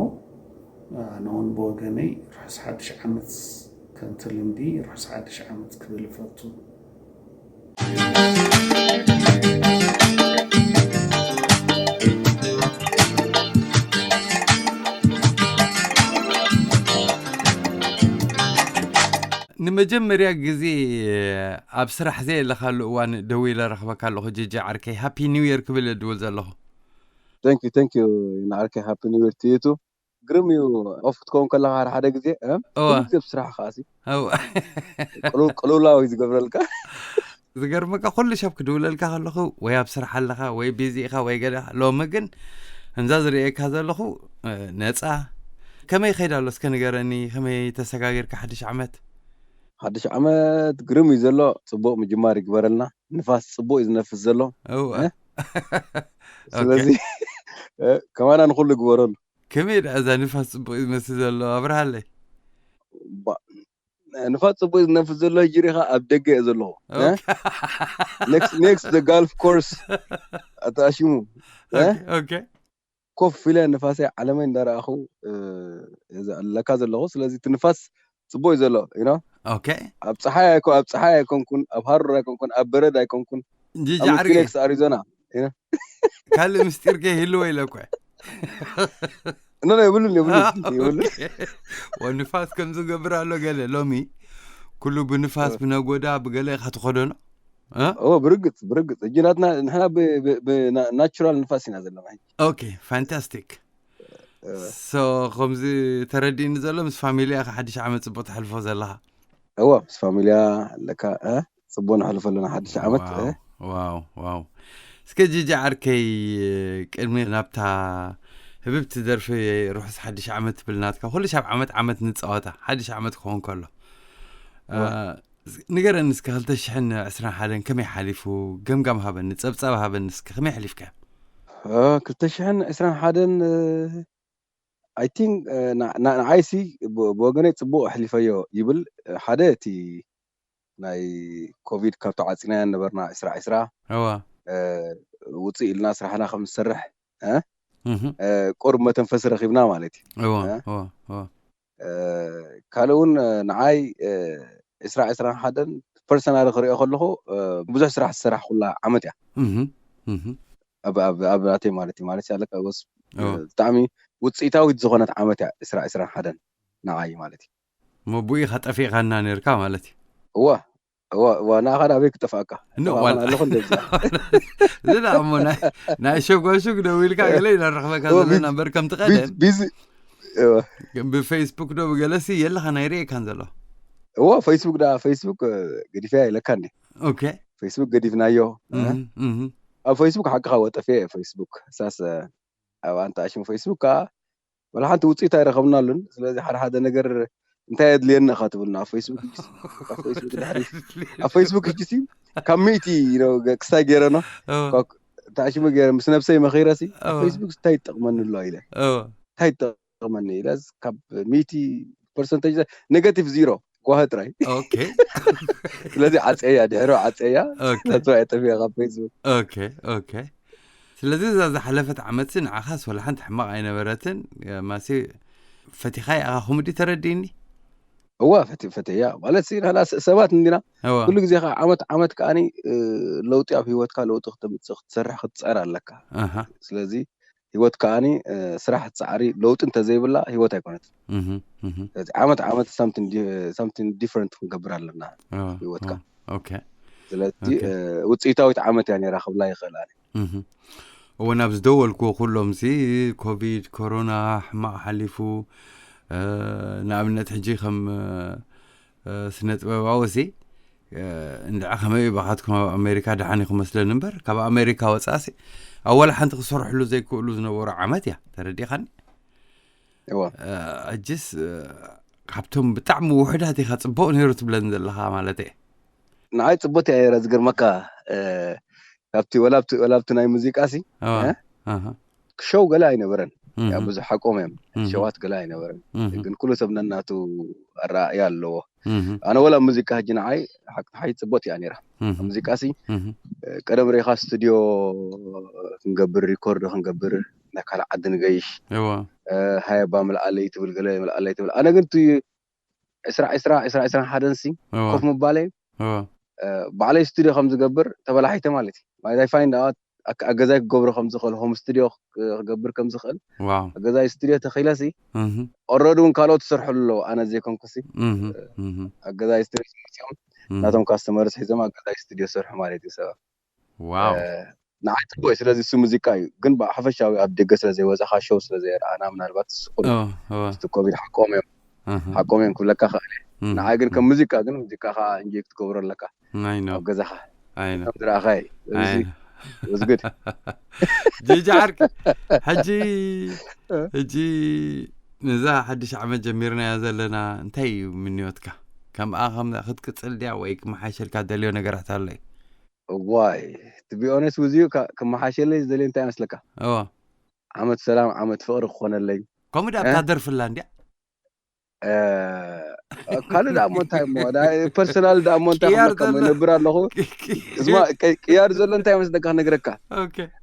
ኣነ እውን ብወገነይ ርሑስ ሓድሽ ዓመት ከምቲ ልምዲ ርሑስ ሓድሽ ዓመት ክብል እፈቱ። ንመጀመርያ ግዜ ኣብ ስራሕ ዘየለኻሉ እዋን ደዊለ ረኽበካ ኣለኹ። ጅጂ ዓርከይ ሃፒ ኒው የር ክብል እድውል ዘለኹ። Thank you, thank you ንዓርከይ ሃፒ ኒው የር ትይቱ። ግርም እዩ ኦፍ ክትከውን ከለካ ሓደ ሓደ ግዜ እ? እወ። ኩሉ ግዜ ብስራሕ ከኣሲ እው ቅልውላው እዩ ዝገብረልካ። ዝገርመካ ኩሉ ሰብ ክድውለልካ ከለኹ ወይ ኣብ ስራሕ ኣለኻ ወይ ቢዚ ኢኻ ወይ ገለ ኢኻ። ሎሚ ግን ከምዛ ዝርእየካ ዘለኹ እ፣ ነፃ። ከመይ ይኸይድ ኣሎ እስከ ንገረኒ፣ ከመይ ተሰጋጊርካ ሓድሽ ዓመት? ሓድሽ ዓመት ግርም እዩ ዘሎ። ፅቡቅ ምጅማር ይግበረልና። ንፋስ ፅቡቅ እዩ ዝነፍስ ዘሎ። እወ እ? ስለዚ እ፣ ከማና ንኩሉ ይግበረሉ። ከመይ ደኣ እዛ ንፋስ ጽቡቕ እዩ ዝመስል ዘሎ ኣብርሃለይ? ንፋስ ጽቡቅ ዝነፍስ ዘሎ ሕጂ ሪኻ ኣብ ደገ እየ ዘለኹ። Next next the golf course ኣታሽሙ ኦኬ ኮፍ ኢለ ንፋሰይ ዓለመይ እንዳረኣኹ ኣለካ ዘለኹ። ስለዚ እቲ ንፋስ ጽቡቅ እዩ ዘሎ you know። ኦኬ ኣብ ፀሓይ ኣይኮ ኣብ ፀሓይ ኣይኮንኩን፣ ኣብ ሃሩር ኣይኮንኩን፣ ኣብ በረድ ኣይኮንኩን። ጂጂ ኣብ ዓርገ ፊኒክስ ኣሪዞና you know። ካልእ ምስጢር ከይህልዎ ኢለ እኮ ኖ ኖ የብሉን የብሉን የብሉን። ወንፋስ ከም ዝገብር ኣሎ ገለ ሎሚ ኩሉ ብንፋስ ብነጎዳ ብገለ ኢኻ ትኸደኖ እ? ኦ ብርግጽ ብርግጽ እጂ ናትና ንሕና ናቹራል ንፋስ ኢና ዘለና ሕጂ። ኦኬ ፋንታስቲክ ሶ ከምዚ ተረዲእኒ ዘሎ ምስ ፋሚሊያ ሓድሽ ዓመት ጽቡቅ ተሕልፎ ዘለኻ እወ ምስ ፋሚልያ ኣለካ እ? ጽቡቅ ነሕልፎ ኣለና ሓድሽ ዓመት እ? ዋው ዋው እስከ ጂጂ ዓርከይ ቅድሚ ናብታ ህብብቲ ደርፊ ርሑስ ሓድሽ ዓመት ትብል ናትካ ኩሉ ሻብ ዓመት ዓመት ንጻወታ ሓድሽ ዓመት ክኸውን ከሎ እ፣ ንገረኒ እስከ ክልተ ሽሕን ዕስራን ሓደን ከመይ ሓሊፉ ገምጋም ሃበኒ ጸብጻብ ሃበኒ እስከ ከመይ ሓሊፍካ እ፣ ክልተ ሽሕን ዕስራን ሓደን I think ንዓይሲ ብወገነይ ጽቡቅ ኣሕሊፈዮ ይብል። ሓደ እቲ ናይ ኮቪድ ካብ ተዓጺናያ ነበርና ዕስራ ዕስራ እዋ ውጽእ ኢልና ስራሕና ከም ዝሰርሕ እህ፣ ቁርብ መተንፈሲ ረኺብና ማለት እዩ። እዋ እ? እዋ እዋ ካልእ እውን ንዓይ ዕስራ ዕስራን ሓደን ፐርሰናል ክሪኦ ከለኹ ብዙሕ ስራሕ ዝሰራሕኩላ ዓመት እያ። እህ፣ እህ፣ ኣብ ኣብ ኣብ ናተይ ማለት እዩ ማለት ኣለካ ወስ እዋ ብጣዕሚ ውፅኢታዊት ዝኾነት ዓመት እያ ዕስራ ዕስራን ሓደን ንዓይ ማለት እዩ። መቡኢኻ ጠፊእኻና ነርካ ማለት እዩ እዋ እዋ እዋ ንኣኻ ናበይ ክጠፍኣካ ኖ፣ ጠፋእኻን ዋላ- ኣለኹ እንደዚ ዝዳ እሞ ናይ- ናይ ሸጓሹግ ደው ኢልካ ገለ ኢና ንረኽበካ እዎ፣ ዘለና ቢዝ- እምበር ከም ትቐደም ቢዚ እዋ ብፌስቡክ ዶ ብገለሲ የለኻ ናይ ርእካን ዘሎ እዎ ፌስቡክ ዳ ፌስቡክ ገዲፍያ ይለካ እንዲ ኦኬ ፌስቡክ ገዲፍናዮ እህ፣ እህ። ኣብ ፌስቡክ ሓቅኻ ወጠፍየ ፌስቡክ ሳስ ኣብ ኣንታ ኣሽም ፌስቡክ ከዓ ወላ ሓንቲ ውፅኢት ኣይረኸብናሉን። ስለዚ ሓደ ሓደ ነገር እንታይ የድልየኒ ኢኻ ትብልና ኣብ ፌስቡክ ሕጂ ኣብ ፌስቡክ ድሕሪ ኣብ ፌስቡክ ሕጂ ሲ ካብ ሚእቲ ክስታይ ገይረኖ እዎ፣ ታሽሙ ገይረ ምስ ነብሰይ መኺረሲ ኣብ እዎ። ፌስቡክ እንታይ ይጠቕመኒ ኣሎ ኢለ እዎ። እንታይ ይጠቕመኒ ኢለ ካብ ሚእቲ ፐርሰንቴጅ ኔጋቲቭ ዚሮ ጓህ ጥራይ። ኦኬ ስለዚ ዓፀያ ድሕሮ ዓፀያ ኦኬ ነትዋ የጠፍያ ካብ ፌስቡክ። ኦኬ ኦኬ ስለዚ እዛ ዝሓለፈት ዓመትሲ ንዓኻስ ወላ ሓንቲ ሕማቕ ኣይነበረትን ማሲ ፈቲኻ ኢኻ ኩምዲ ተረዲእኒ እዋ ፈት- ፈትያ ማለት ሲ ንሕና ስ- ሰባት እንዲና እዋ ኩሉ ግዜ ከዓ ዓመት ዓመት ከዓኒ እ፣ ለውጢ ኣብ ህይወትካ ለውጢ ክተምፅእ ክትሰርሕ ክትፀር ኣለካ። ኣሃ ስለዚ ህይወት ከዓኒ እ፣ ስራሕ ፃዕሪ ለውጢ እንተዘይብላ ህይወት ኣይኮነት። እህ፣ እህ። ስለዚ ዓመት ዓመት ሳምቲን ዲፈረንት ክንገብር ኣለና እዋ ህይወትካ። እዋ ኦኬ ስለዚ ኦኬ። እ፣ ውፅኢታዊት ዓመት እያ ነይራ ክብላ ይኽእል ኣነ። እህ። እወ ናብ ዝደወልኩዎ ኩሎም ሲ ኮቪድ ኮሮና ሕማቕ ሓሊፉ እ፣ ንኣብነት ሕጂ ከም እ፣ እ፣ ስነ ጥበባዊ ሲ እ፣ እንድዓ ከመይ እዩ ባኻትኩም ኣብ ኣሜሪካ ደሓን ኢኹም መስለኒ እምበር ካብ ኣሜሪካ ወፃእ ሲ ኣብ ወላ ሓንቲ ክሰርሕሉ ዘይክእሉ ዝነበሩ ዓመት እያ ተረዲኻኒ እዋ እ፣ ሕጂስ እ፣ ካብቶም ብጣዕሚ ውሕዳት ኢኻ ፅቡቅ ነይሩ ትብለኒ ዘለኻ ማለት እየ ንዓይ ፅቡቅ እያ ነይራ ዝገርመካ እ፣ ካብቲ ወላብቲ ወላብቲ ናይ ሙዚቃ ሲ እዋ እ? ኣሃ ሸው ገለ ኣይነበረን። ያ እህ፣ ብዙሕ ሓቆም እዮም እህ፣ ሸዋት ገለ ኣይነበረን። እህ፣ ግን ኩሉ ሰብ ነናቱ ኣረኣእያ ኣለዎ። እህ፣ ኣነ ወላ ሙዚቃ ሕጂ ንዓይ ሓቂ ሓይ ፅቡቅ እያ ነይራ። እህ፣ ሙዚቃ ሲ እህ። እ፣ ቀደም ርኢኻ ስቱዲዮ ክንገብር ሪኮርድ ክንገብር ናይ ካልእ ዓዲ ንገይሽ እዋ እ፣ ሃይ ኣባ ምልኣለይ ትብል ገለ ምልኣለይ ትብል። ኣነ ግን እቲ ዕስራ ዕስራ ዕስራ ዕስራን ሓደን ሲ እዋ ኮፍ ምባለይ እዋ እ፣ ባዕለይ ስቱዲዮ ከም ዝገብር ተበላሒተ ማለት እዩ። ማለት ኣይ ፋይንድ ኣዋት ኣብ ገዛይ ክገብሮ ከም ዝኽእል ሆም ስቱዲዮ ክገብር ከም ዝኽእል ዋው ኣብ ገዛይ ስቱዲዮ ተኺለ ሲ እህ፣ ኦረዲ እውን ካልኦት ዝሰርሕሉ ኣለዉ ኣነ ዘይኮንኩ ሲ እህ፣ እህ። ኣብ ገዛይ ስቱዲዮ መፂኦም እህ። ናቶም ካስተመርስ ሒዞም ኣብ ገዛይ ስቱዲዮ ዝሰርሑ ማለት እዩ። ሰብ ዋው ንዓይ ፅቡቅ እዩ። ስለዚ እሱ ሙዚቃ እዩ ግን ብሓፈሻዊ ኣብ ደገ ስለ ዘይወፃኻ ሾው ስለ ዘይረኣና ምናልባት ስቁል ኦ፣ ኦ፣ እቲ ኮቪድ ሓቆም እዮም እህ፣ ሓቆም እዮም ክብለካ ኽእል። እህ። ንዓይ ግን ከም ሙዚቃ ግን ሙዚቃኻ እንጆይ ክትገብሮ ኣለካ ኣይ ኖ ኣብ ገዛኻ ኣይ ከም ኖ ዝረኣኻይ ኣይ እዚ ኖ was good። ጂጂ ዓርቂ ሕጂ ሕጂ ነዛ ሓድሽ ዓመት ጀሚርናያ ዘለና እንታይ እዩ ምንዮትካ ከምኣ ከም ክትቅፅል ድያ ወይ ክመሓሸልካ ደልዮ ነገራት ኣሎ እዩ ዋይ to be honest with you ክመሓሸለይ ዝደልዮ እንታይ መስለካ? እዋ ዓመት ሰላም ዓመት ፍቅሪ ክኾነለይ ከምኡ ድኣ ኣብታ ደርፍላ እንድያ። ካልእ ደኣ እሞ እንታይ እሞ፣ ፐርሰናል ደኣ እሞ እንታይ ክብለካ እሞ፣ ይነብር ኣለኹ። ቅያር ዘሎ እንታይ መስለካ ክነግረካ?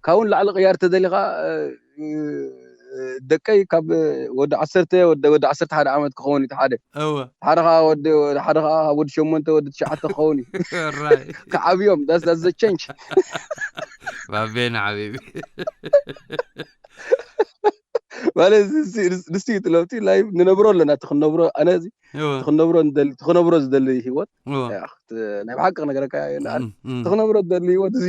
ካብኡ ንላዕሊ ቅያር ተደሊኻ፣ ደቀይ ካብ ወዲ ዓሰርተ፣ ወዲ ዓሰርተ ሓደ ዓመት ክኸውን እቲ ሓደ። ሓደ ከዓ ወዲ፣ ሓደ ከዓ ወዲ ሸሞንተ፣ ወዲ ትሽዓተ ክኸውን እዩ። ክዓብዮም፣ that's the change። ባቤና ሓቢቢ። ማለት ንስ ትለብቲ ላይቭ ንነብሮ ኣለና። እቲ ክንነብሮ፣ ኣነ እዚ እቲ ክንነብሮ ዝደሊ፣ እቲ ክነብሮ ዝደሊ ህይወት፣ ናይ ብሓቂ ክነግረካ፣ ትኽነብሮ ዝደሊ ህይወት እዚ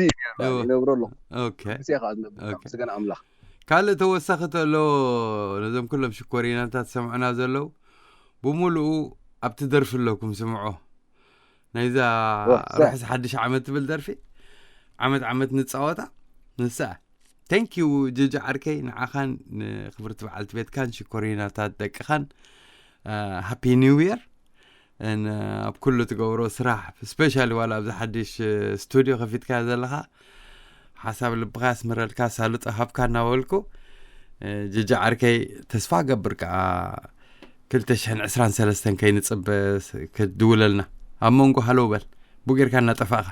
ይነብሮ ኣለኹ። ኦኬ። እዚኣ ከዓ ዝነብር ኦኬ። ምስጋና ኣምላኽ። ካልእ ተወሳኺ ተሎ፣ ነዞም ኩሎም ሽኮሪናታት ሰምዑና ዘለዉ ብምሉኡ ኣብቲ ደርፊ ኣለኩም ስምዖ። ናይዛ ዋ፣ ሳ- ርሑስ ሓድሽ ዓመት ትብል ደርፊ፣ ዓመት ዓመት ንጻወታ፣ ንሳ። Thank you ጀጀ ዓርከይ፣ ንዓኻን ንክብርቲ በዓልቲ ቤትካን ሽኮሪናታት ደቅኻን፣ ሃፒ ኒው ይር። ኣብ ኩሉ ትገብሮ ስራሕ፣ ስፔሻሊ ዋላ ኣብዚ ሓድሽ ስቱዲዮ ከፊትካ ዘለኻ፣ ሓሳብ ልብኻ ያስምረልካ፣ ሳልጦ ሃብካ እናበልኩ፣ ጀጀ ዓርከይ፣ ተስፋ ገብር ከዓ ክልተ ሽሕን ዕስራን ሰለስተን ከይንጽበ ክትድውለልና። ኣብ መንጎ ሃለው በል፣ ብኡ ጌርካ እናጠፋእኻ።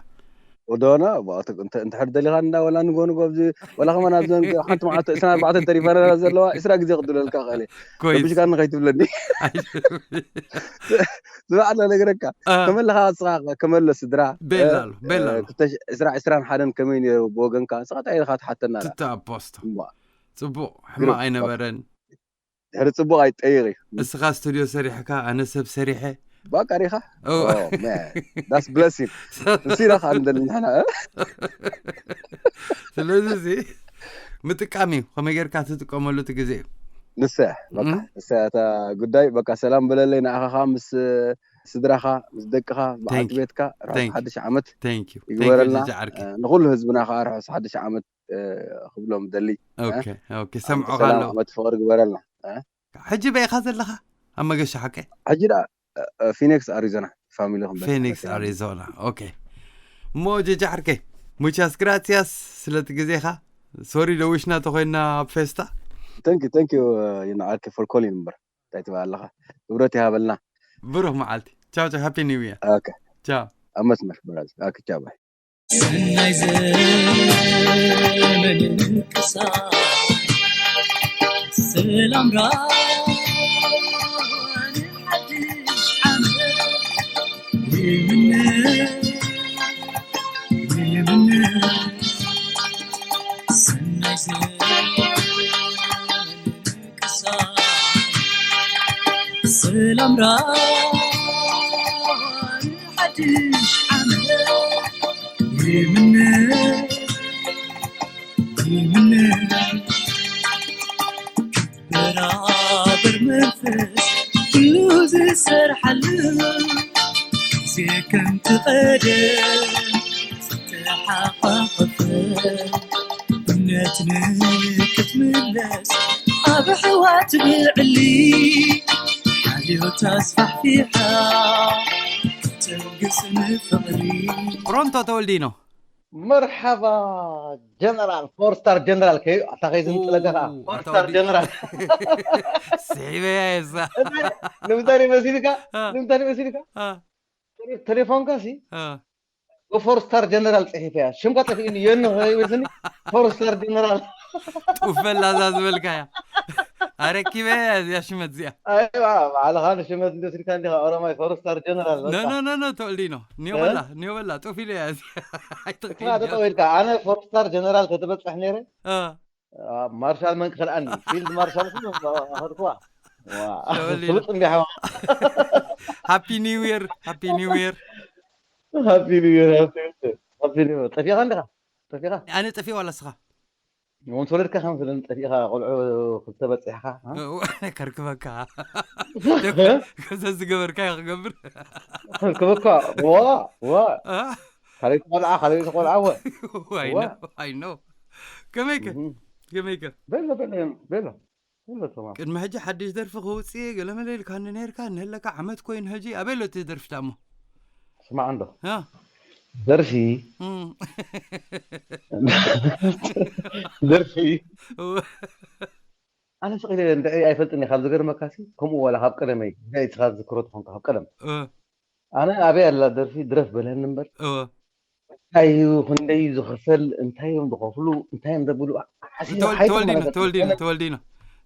ወደና፣ እንተ-፣ እንተ-፣ እንድሕር ደሊኻ እንዳ ወላ ንጎ ንጎ ኣብዚ፣ ወላ ከማን ኣብዘን ሓንቲ መዓልቲ ዕስራን ኣርባዕተን ተሪፋና ዘለዋ፣ ዕስራ ግዜ ክድውለልካ ክእል እየ። ኮይስ። ረቢሽካኒ ከይትብለኒ። ዝባዕላ ነገረካ። አ። ከመለኻ ንስኻ ከመሎ ስድራ። ቤላ ኣሎ፣ እ፣ ቤላ ኣሎ። ክልተ ሽሕ ዕስራ፣ ዕስራን ሓደን ከመይ ነይሩ ብወገንካ? ንስኻ እንታይ ኢልካ ትሓተና ደኣ? ትተኣፖስቶ። እምባ። ጽቡቕ፣ ግሩም። ሕማቕ ኣይነበረን። ድሕሪ ጽቡቕ ኣይትጠይቕ እዩ። እስኻ ስቱድዮ ሰሪሕካ፣ ኣነ ሰብ ሰሪሐ። ባቃ ዲኻ? ኦ። ኦ፣ ማን። That's blessing። ንሱ ኢና ኸዓ ንደሊ ንሕና፣ እ? ስለዚ እዚ ምጥቃም እዩ። ከመይ ጌርካ ትጥቀመሉ እቲ ግዜ እዩ። ንሳ፣ በቃ፣ እም። ንሳ እታ ጉዳይ፣ በቃ፣ ሰላም በለለይ ንዓኻ ኸዓ ምስ ስድራኻ፣ ምስ ደቅኻ፣ በዓልቲ Thank you። ቤትካ፣ ርሑስ Thank you። ሓድሽ ዓመት Thank you። Thank you፣ ይግበረልና። ጀጃ ዓርከይ። እ፣ ንኹሉ ህዝብና ኸዓ ርሑስ ሓድሽ ዓመት፣ እ፣ ክብሎም ደሊ። እ? ኦኬ፣ ኦኬ፣ ዓመት ሰምዖኻ ሰላም፣ ኣለዉ። ዓመት ፍቕሪ ግበረልና። እ? ሕጂ በይኻ ዘለኻ? ኣብ መገሻ ሓቀይ? ሕጂ ደኣ፣ እ፣ እ፣ ፊኒክስ ኣሪዞና፣ ፋሚሊ ክንበል ፊኒክስ መሲና። ኣሪዞና። ኦኬ። እሞ ጀጃ ዓርከይ፣ ሙቻስ ግራሲያስ ስለቲ ግዜኻ። ሶሪ ደዊሽና ተኾይና ኣብ ፌስታ። Thank you፣ thank you፣ እ፣ ይና ዓርከይ for calling እምበር። እንታይ ትበሃል ኣለኻ? ክብረት ይሃበልና። ብሩኽ መዓልቲ። ቻው፣ ቻው። ሃፒ ኒው ይር። ኦኬ። ቻው። ኣብ መስመር፣ ብራዘር። ኦኬ፣ ቻው፣ ባይ። ሰናይ ዘመን ምንቅሳቕ፣ ሰላም ራዋን ሓድሽ ዓመት ይምነ፣ ይምነ። ሰናይ ዘመን ሰላም ራዋን ሓድሽ ዓመት ይምነ፣ ይምነ። በራበር መንፈስ ኩሉ ዝሰርሓሉ፣ ግዜ ከምቲ ቀደም ዝተሓቋቖፈ፣ እምነት ንክትምለስ ኣብ ኣሕዋት ብዕሊ፣ ሓልዮት ኣስፋሕፊሓ ክትንግስ ንፍቕሪ። ቶሮንቶ ተወልዲኖ። መርሓባ ጀነራል፣ ፎር ስታር ጀነራል ከዩ፣ ኣታ ከይ ዝምጥለካ ኸዓ፣ ኡ፣ ፎር ኣታ ስታር ወዲ-፣ ጀነራል። ስሒበያ እየ እዛ። ንምንታይ፣ ንምንታይ መሲልካ? አ። ንምንታይ መሲልካ? አ። ቴሌ-፣ ቴሌፎንካ ሲ? አ። ብፎር ስታር ጀነራል ጽሒፈያ። ሽምካ ጠፊእኒ፣ የኖ ከይበልኒ፣ ፎር ስታር ጀነራል። ጡፍ በላ እዛ ዝበልካያ። ኣረኪበያ እዚኣ ሽመት እዚኣ። ኣይዋ፣ ባዕልኻ ንሽመት እንዶ ስልካ እንዲኻ ኦሮማይ ፎር ስታር ጀነራል ኖ፣ በቃ። ኖ፣ ኖ፣ ኖ፣ ተወልዲኖ። ኒዮ እ? በላ፣ ኒዮ በላ፣ ጡፍ ኢለ እያ እዚኣ። ኣይትኽፊ እስኻ እንዲያ። ተጠዊልካ፣ ኣነ ፎር ስታር ጀነራል ተተበጽሕ ነይረ፣ እ። አ፣ ማርሻል መን ክኽልኣኒ? ፊልድ ማርሻል ኩሉ ኣኸድኩዋ። ዋ፣ ተወልዲኖ። ፍሉጥ እንዲያ ሓዋ። ሃፒ ኒው ይር፣ ሃፒ ኒው ይር። ሃፒ ኒው ይር፣ ሃፒ ኒው ይር፣ ሃፒ ኒው ይር። ጠፊእኻ እንዲኻ? ጠፊእኻ? ኣነ ጠፊእ ዋላ እስኻ? ወንትወለድካ ከም ስለ ጠፊእኻ ቆልዑ ክልተ በጺሕኻ፣ እ? እወ፣ ኣነ ከርክበካ። እ? ከምዚ ዝገበርካዮ ክገብር። ከርክበካ? ዋ፣ ዋ። እ? ካልኣይቲ ቆልዓ፣ ካልኣይቲ ቆልዓ፣ ወ-፣ I ዋ። Know, I know። ከመይከ? እህ። ከመይከ? ቤሎ፣ ቤሎ፣ ቤሎ። ቤሎ፣ ተማም። ቅድሚ ሕጂ ሓድሽ ደርፊ ከውጽእ ገለመለ ኢልካኒ ነይርካ፣ እንህለካ ዓመት ኮይኑ ሕጂ። ኣበይ ኣሎ እቲ ደርፊ ደኣ እሞ? ስማዕ እንዶ። እ? ደርፊ። እም። ደርፊ። እወ። ኣነ ስቕ ኢለ እንድዒ ኣይፈልጥን እየ። ካብ ዝገርመካሲ፣ ከምኡ ዋላ ካብ ቀደመይ፣ እንድዒ ንስኻ ትዝክሮ ተኾንካ፣ ካብ ቀደም። እ፣ ኣነ ኣበይ ኣላ ደርፊ ድረፍ በለኒ እምበር፣ እወ። እንታይ እዩ፣ ክንደይ እዩ ዝኽፈል፣ እንታይ እዮም ዝኸፍሉ፣ እንታይ እዮም ዘብሉ፣ ሓሲብ ተወል-፣ ሓይቶም ተወልዲኖ፣ ማለት ተወልዲኖ፣ ኣይኮነን። ተወልዲኖ፣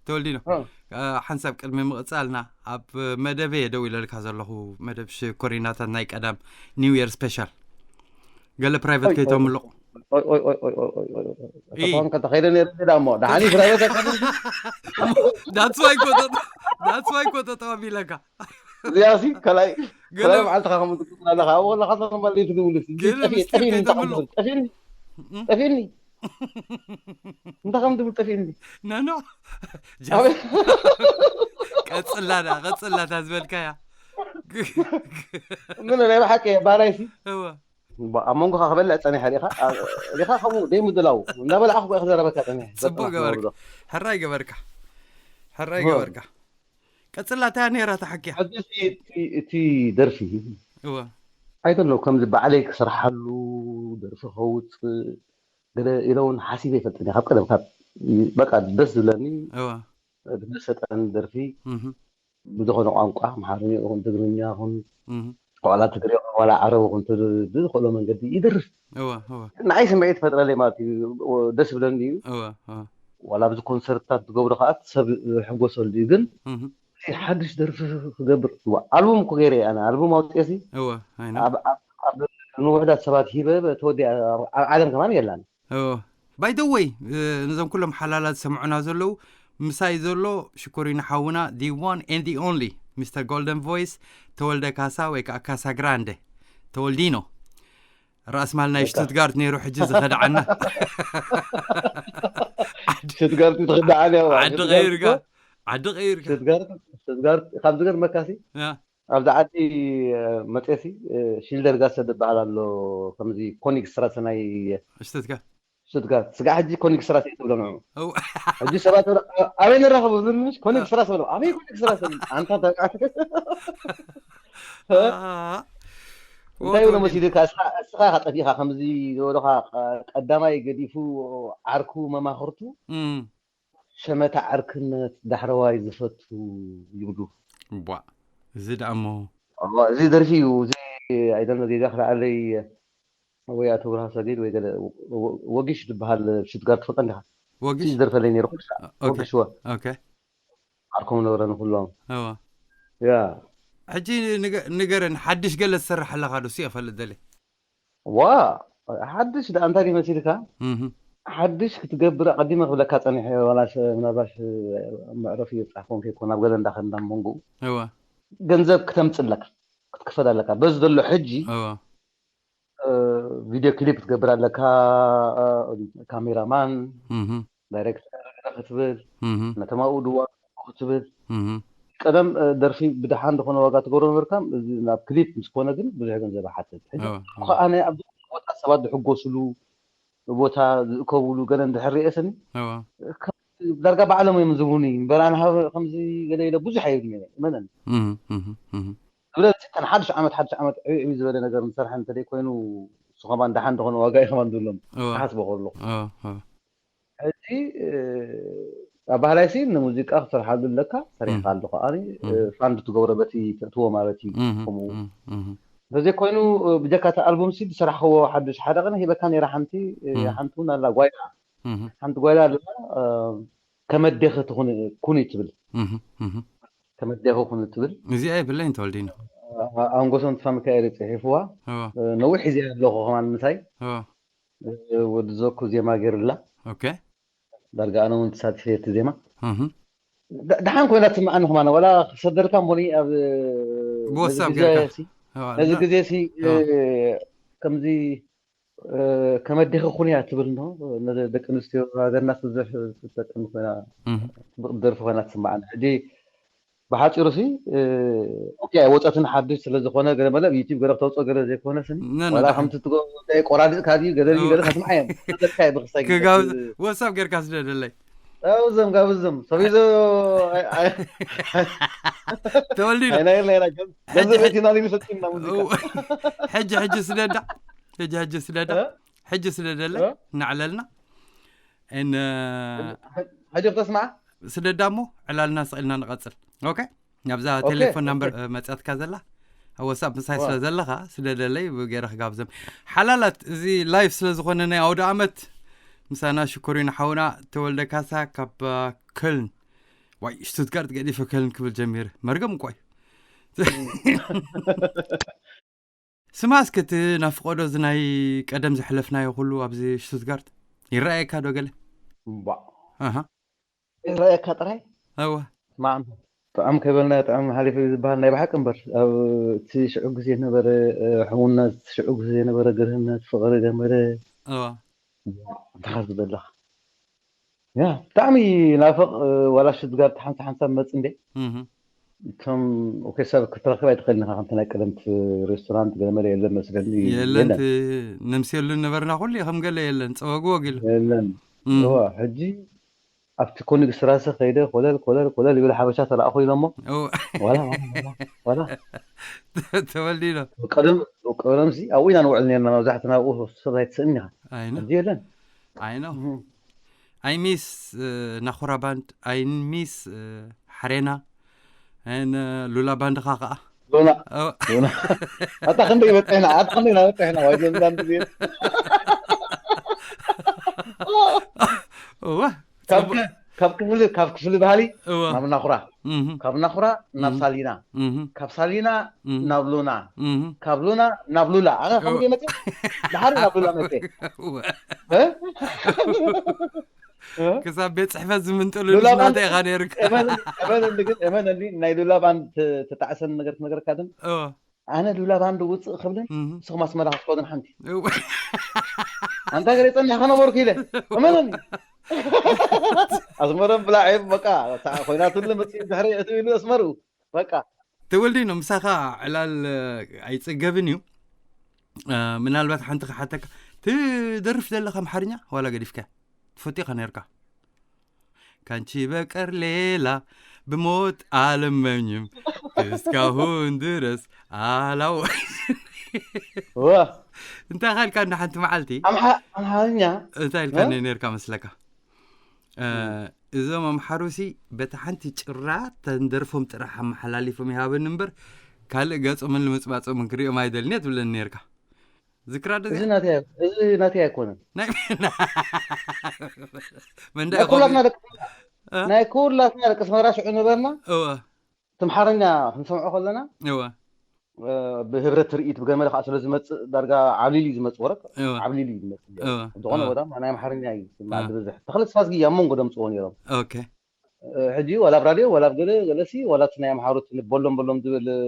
ተወልዲኖ። እ፣ እ፣ ሓንሳብ ቅድሚ ምቕጻልና፣ ኣብ መደበ እየ ደው ኢለልካ ዘለኹ፣ መደብ ሽኮሪናታት ናይ ቀዳም ኒው የር ስፔሻል። ገለ ፕራይቨት ኦይ፣ ኦይ፣ ከይተምልቑ። ኦይ፣ ኦይ፣ ኦይ፣ ኦይ፣ ኦይ፣ ኦይ፣ ኦይ። ኢ። ተኾንከ ተኸይደ ነይረ እንዴ ዳሞ? ደሓን እዩ፣ ፕራይቨት ኣይኮነን። ዳትስ ዋይ ኮጠጥ-፣ ዳትስ ዋይ ኮጠጠ ኣቢለካ። እዚኣሲ፣ ከላይ፣ ገለ ከላይ መዓልትኻ ከም ትቅጽል ኣለኻ። ኣብኡ ከለኻ ሰላም ማለት ትድውል እስቲ። ገለ ጠፊ-፣ ምስጢር ጠፊእኒ፣ እንታይ ከም ከይተምልቑ። ትብል? ጠፊእኒ፣ እም። ጠፊእኒ። እንታይ ከም ትብል ጠፊእኒ። ኖ፣ ኖ። ጀስት ኣበይ? ቀጽላ ዳ፣ ቀጽላ እታ ዝበልካያ። ምን ናይ ብሓቂ ባራይሲ። እወ። ባ-፣ ኣብ መንጎኻ ክበልዕ ጸኒሐ ሪኻ፣ ኣ-፣ ሪኻ ከምኡ ደይ ምድላው። እንዳበላዕኹ እኮ ክዘረበካ ጸኒሐ። ጽቡቅ በቃ ገበርካ። ብሎ። ሕራይ ገበርካ። ሕራይ እወ። ገበርካ። ቀጽላ እታ ነይራ ተሓኪያ። ሕጂ እቲ፣ እቲ፣ እቲ ደርፊ እወ። ኣይደሎ ከምዚ ባዕለይ ክሰርሓሉ ደርፊ ከውጽእ ገለ ኢለ እውን ሓሲበ ይፈልጥን እየ። ካብ ቀደም ካብ በቃ ደስ ዝብለኒ እወ። ዝመሰጠኒ ደርፊ እህ። ብዝኾነ ቋንቋ ኣምሓርኛ ይኹን ትግርኛ ይኹን እህ። ዋላ ትግሬ ይኹን ዋላ ዓረብ ይኹን ተ-፣ ብዝኽእሎ መንገዲ ይደርፍ። እወ፣ እወ። ንዓይ ስምዒት ይፈጥረለይ ማለት እዩ። ደስ ዝብለኒ እዩ። እወ፣ እወ። ዋላ ኣብዚ ኮንሰርትታት ዝገብሮ ከዓ እቲ ሰብ ዝሕጎሰሉ እዩ። ግን እህ። እዚ ሓድሽ ደርፊ ክገብር፣ እዋ፣ ኣልቡም እኮ ገይረ እየ ኣነ። ኣልቡም ኣውፅኤሲ እወ፣ ኣይና። ኣብ፣ ኣብ፣ ኣብ ንውሑዳት ሰባት ሂበ ተወዲኣ ኣብ፣ ኣብ ዓለም ከማን የላን። እወ። ባይ ዘ ወይ፣ እ፣ ነዞም ኩሎም ሓላላት ዝሰምዑና ዘለዉ፣ ምሳይ ዘሎ ሽኮሪና ሓውና፣ the one and the only ሚስተር ጎልደን ቮይስ፣ ተወልደ ካሳ ወይ ከዓ ካሳ ግራንደ፣ ተወልዲኖ። ራእስ ማል ናይ በቃ። ሽቱትጋርት ነይሩ፣ ሕጂ ዝኸድዓና። ዓዲ፣ ሽትጋርት ትኽዳዓን እያ፣ ዓዲ ሽትጋርት ቀይርካ፣ እኮ፣ ዓዲ ቀይርካ። ሽትጋርት፣ ሽትጋርት፣ ካብ ዝገርመካሲ፣ ያ። ኣብዚ ዓዲ፣ እ፣ መፅኤሲ፣ እ፣ ሽልደርጋሰ ዝበሃል ኣሎ፣ ከምዚ ኮኒግ ስትራሰ ናይ ሽቱትጋርት። ሽትጋርት። ስጋ ሕጂ ኮኒግ ስትራሰ እዩ ትብሎ ንዑ። እው። ሕጂ ሰባት ይብሉ፣ "ኣበይ ንራኸቡ?" ዝብል ምሽ ኮኒግ ስትራሰ ብሎ። ኣበይ ኮኒግ ስትራሰ? ኣንታ እንታይ፣ እንታይ አ፣ እንታይ ይብሎ ወትሩ መሲልካ? እስኻ፣ እስኻ ኢኻ ጠፊእኻ፣ ከምዚ ዝበሉኻ፣ ቀ-፣ ቀዳማይ ገዲፉ ዓርኩ መማኽርቱ እም፣ ሸመታ ዓርክነት ዳሕረዋይ ዝፈቱ ይብሉ። ቧ፣ እዚ ደኣ እሞ። እዋ፣ እዚ ደርፊ እዩ፣ እዚ ኣይደለ ጌጋ ክልዓለይ ወይ ኣቶ ብርሃ ሰጊድ ወይ ገለ ወ-፣ ወ-፣ ወጊሽ ዝበሃል ሽትጋርት ትፈልጦ እንዲኻ? እቲ ወግሽ? ዝደርፈለይ ነይሩ። ኦኬ፣ ወጊሽ ወ-፣ ኦኬ። ዓርኮም ነበረ ንኩሎም። እዋ። ያ። ሕጂ ንገ-፣ ንገረን፣ ሓድሽ ገለ ትሰርሕ ኣለኻ ዶ? እሱ እፈልጥ ደለ። ዋ፣ ሓድሽ ደኣ እንታይ ድዩ መሲልካ? እህ። ሓድሽ ክትገብር ኣቐዲመ ክብለካ ጸኒሐ፣ ዋላ ሸ-፣ ምናልባሽ መዕረፊ ይብጻሕ ኮን ከይኮን ኣብ ገለ እንዳኸድና መንጎኡ እዋ። ገንዘብ ክተምጽእ ኣለካ፣ ክትክፈል ኣለካ። በዚ ዘሎ ሕጂ፣ እዋ። እ፣ ቪድዮ ክሊፕ ክትገብር ኣለካ፣ እ፣ ካሜራማን፣ እህ። ዳይሬክተር ክትብል፣ እህ። ነቶም ኣብኡ ድዋ ክትብል። እህ። ቀደም፣ እ፣ ደርፊ ብደሓን ዝኾነ ዋጋ ትገብሮ ነበርካ፣ እዚ ናብ ክሊፕ ምስ ኮነ ግን ብዙሕ ገንዘብ ይሓትት። ሕጂ እዋ፣ እኮ ኣነ ኣብዚ ቦታ ሰባት ዝሕጎስሉ ቦታ ዝእከብሉ ገለ እንድሕር ርእየ ስኒ፣ እዋ። ዳርጋ ባዕሎም እዮም ዝብሉኒ እምበር፣ ኣነ ሃብ-፣ ከምዚ ገለ ኢለ ብዙሕ ኣይብልን እየ፣ እመነኒ። እህ፣ እህ፣ እህ። ዝብለ፣ እተን ሓድሽ ዓመት፣ ሓድሽ ዓመት ዕብይ ዕብይ ዝበለ ነገር ንሰርሐ እንተደይ ኮይኑ፣ እሱ ከማን ደሓን ዝኾነ ዋጋ እዩ ከማን ዝብሎም፣ እዋ። ክሓስቦ ከለኹ። እዋ፣ እዋ። ሕጂ፣ እ፣ ኣብ ባህላይሲ ንሙዚቃ ክሰርሓሉ ኣለካ፣ ሰሪሕካ እም። ኣለኹ። ኣነ፣ እ፣ እም። ፋንድ ትገብሮ በቲ ተእትዎ ማለት እዩ፣ እህ፣ ከምኡ። እህ፣ እህ። እንተዘይኮይኑ፣ እ፣ ብጀካ እቲ ኣልቡም ሲ ዝሰራሕክዎ ሓድሽ ሓደ ቅነ ሂበካ ነይረ ሓንቲ፣ እ፣ እም። ሓንቲ እውን ኣላ ጓይላ። እህ። ሓንቲ ጓይላ ኣለና፣ እ፣ ከመዴኺ ትኹኒ፣ ኩኒ ትብል። እህ፣ እህ። ከመዴኺ ኩኒ ትብል። እዚኣ የብለይን ተወልዲኖ። እ፣ ኣንጎሶም ተስፋ ሚካኤል እዩ ጽሒፍዋ። እዋ። እ፣ ነዊሕ ሒዘያ ኣለኹ ከማን ምሳይ። እዋ። እ፣ ወዲ ዘኩ ዜማ ገይሩላ። ኦኬ። ዳርጋ ኣነ እውን ተሳቲፈ እቲ ዜማ። እህ። ደ-፣ ደሓን ኮይና ትስምዓኒ ከማን፣ ዋላ ክሰደልካ እምቦኒ ኣብ፣ ብወሳብ ነዚ ግዜ ጌርካ። ሲ፣ እዋ፣ ነዚ እና-፣ ግዜ ሲ፣ እዋ። እ፣ ከምዚ፣ እ፣ ከመዴኺ ኩንያ ትብል እንዶ፣ ነዚ ደቂ ኣንስትዮ ሃገርና ብዙሕ ትጠቅም ኮይና፣ እህ። ጽብቕቲ ደርፊ ኮይና ትስምዓኒ። ሕጂ ብሓጺሩ ሲ፣ እ፣ ኦኬ፣ ኣይወጸትን ሓድሽ ስለ ዝኾነ ገለ መለ ኣብ ዩቲዩብ ገለ ክተውጽኦ ገለ ዘይኮነ ስኒ፣ ነ፣ ነ፣ ዋላ ደሓን። ከምቲ ትገብሮ እንታይ ቆራሪጽካ ድዩ ገለ ድዩ ገለ እዋ። ከስምዓ እዮም። ተዘካ እየ ብኽሳይ ክጋብዝ-፣ ግዜ። ወሳብ ጌርካ ስደደለይ። ጋብዞም፣ ጋብዞም። ሰቢዞ፣ ኣይ፣ ኣይ፣ ተወልዲኖ። ኣይ፣ ናይ፣ ናይ፣ ናይ፣ ሕጂ፣ ገንዘብ ሕጂ፣ እቲና ኢሉ ሰጢና ሙዚቃ። እው። ሕጂ፣ ሕጂ ስደዳ። ሕጂ፣ ሕጂ ስደዳ። እ? ሕጂ ስደደለ። እ? እናዕለልና። እን-፣ ሕጂ፣ ሕጂ ክተስምዓ? ስደዳ እሞ ዕላልና ስቕ ኢልና ንቐጽል። ኦኬ፣ ናብዛ ኦኬ፣ ቴሌፎን ናምበር ኦኬ። እ፣ መጻትካ ዘላ ኣብ ወሳብ ምሳይ ስለ ዘለኻ ስደደለይ፣ ገይረ ክጋብዘም። ሓላላት፣ እዚ ላይፍ ስለ ዝኾነ ናይ ኣውደ ኣመት ምሳና ሽኮሪና ሓውና ተወልደ ካሳ ካብ እ፣ ከልን፣ ዋይ፣ ሽቱትጋርት ገዲፈ ከልን ክብል ጀሚረ። መርገም እኳ እዩ። ስማ እስኪ እቲ ናብ ፍቐዶ እዚ ናይ ቀደም ዘሕለፍናዮ ኩሉ ኣብዚ ሽቱትጋርት ይረኣየካ ዶ ገለ? እምባእ ኣሃ። ይረኣየካ ጥራይ እወ። ስማዕ፣ ጥዑም ከይበልና ጥዑም ሓሊፉ እዩ ዝበሃል ናይ ብሓቂ እምበር፣ ኣብ እቲ ሽዑ ግዜ ዝነበረ እ፣ ሕውነት፣ ሽዑ ግዜ ዝነበረ ግርህነት፣ ፍቕሪ ገመደ እወ። እንታይ ዝበለኻ ያ ብጣዕሚ ናፍቕ እ፣ ዋላ ሽቱትጋርት ሓንሳ ሓንሳብ መጽ እንዴ እህ። እቶም ኦኬ ሰብ ክትረክብ ኣይትኽእልን ኢኻ። ከምቲ ናይ ቀደምቲ ሬስቶራንት ገለመለ የለን መስለኒ የለን። እቲ ንምስየሉ ነበርና ኩሉ ከም ገለ የለን፣ ጸወግ ወግ ኢሉ። የለን እህ። እዋ ሕጂ ኣብቲ ኮኒግስትራሰ ከይደ ኮለል ኮለል ኮለል ይብል ሓበሻ ተላእኹ ኢሎሞ እወ። ዋላ ዋላ ዋላ ዋላ ተወልዲኖ። ቀደም ቀደምሲ ኣብኡ ኢና ንውዕል ነርና። መብዛሕትና ኣብኡ ሰብ ኣይትስእን ኢኻ። ኣይኖ ሕጂ የለን ኣይኖ። I miss ናኹራ ባንድ፣ I miss ሓሬና፣ ሉላ ባንድኻ ከዓ። ሎና እወ። ሎና ኣታ ክንደይ በፅሕና ኣታ ክንደይ ናበፅሕና ዋይ ሎና ንብል እወ። ካብ ክ- ካብ ክፍሊ ካብ ክፍሊ ባህሊ እወ። ናብ ናኹራ እህ። ካብ ናኹራ ናብ እህ። ሳሊና እህ። ካብ ሳሊና እህ። ናብ ሎና እህ። ካብ ሎና ናብ ሉላ ኣኸ ከምኡ እወ። መፅእ ድሓር ናብ ሉላ መፅእ እወ። እ? ክሳብ ቤት ጽሕፈት ዝምንጥሉ ሉላ ልጅናተ ባንድ- ኢኻ ነይርካ። እመን- እመነኒ ግን እመነኒ ናይ ሉላ ባንድ ተ- ተጣዕሰን ነገር ክነገረካ ግን እወ። ኣነ ሉላ ባንድ ውፅእ ክብልን እህ። ንስኹም ኣስመራ ክትከዱን ሓንቲ እወ። ኣንታ ገለ ፀኒሕካ ነበርኩ ኢለ እመነኒ ኣስመረን ብላዕ በቃ ኮይናትሉ መፅእ ድሕሪ እቲ ኢሉ ኣስመርኡ በቃ ተወልዲኖ ምሳኻ ዕላል ኣይጽገብን እዩ። ምናልባት ሓንቲ ክሓተካ፣ ትደርፍ ዘለኻ ኣምሓርኛ ዋላ ገዲፍካ ትፈቲኻ ነርካ? ካንቺ በቀር ሌላ ብሞት አልመኝም እስካሁን ድረስ አላወ ዋ እንታይ ካልካ እንደ ሓንቲ መዓልቲ ኣምሓ- ኣምሓርኛ እንታይ ኢልካ እ? ነርካ መስለካ? እ፣ እዞም ኣምሓሩሲ በቲ ሓንቲ ጭራ ተንደርፎም ጥራሕ ኣመሓላሊፎም ይሃበኒ እምበር ካልእ ገጾምን ልምጽባጾምን ክሪኦም ኣይደልንየ ትብለኒ ነርካ። ዝክራ ዶ እዚ እዚኣ? ናተይ ኣይ- እዚ ናተይ ኣይኮነን ናይ መንዳ ናይ ኩላትና ደቂ እ? ናይ ኩላትና ደቂ ኣስመራ ሽዑ ነበርና እወ ትምሓርኛ ክንሰምዖ ከለና እወ እ፣ ብህብረት ትርኢት ብገመለ ከዓ ስለ ዝመፅእ ዳርጋ ዓብሊል እዩ ዝመፅእ ወረቅ እወ ዓብሊል እዩ ዝመፅእ እወ ዝኾነ እወ። ቦታ ናይ ኣምሓርኛ እዩ ስማዕ እወ። ዝበዝሕ ተኽለ ተስፋዝጊ ኣብ መንጎ ደምፅዎ ነይሮም ኦኬ እ፣ ሕጂ ዋላ ኣብ ራድዮ ዋላ ኣብ ገለ ገለሲ ዋላ እቲ ናይ ኣምሓሩት በሎም በሎም ዝብል እ፣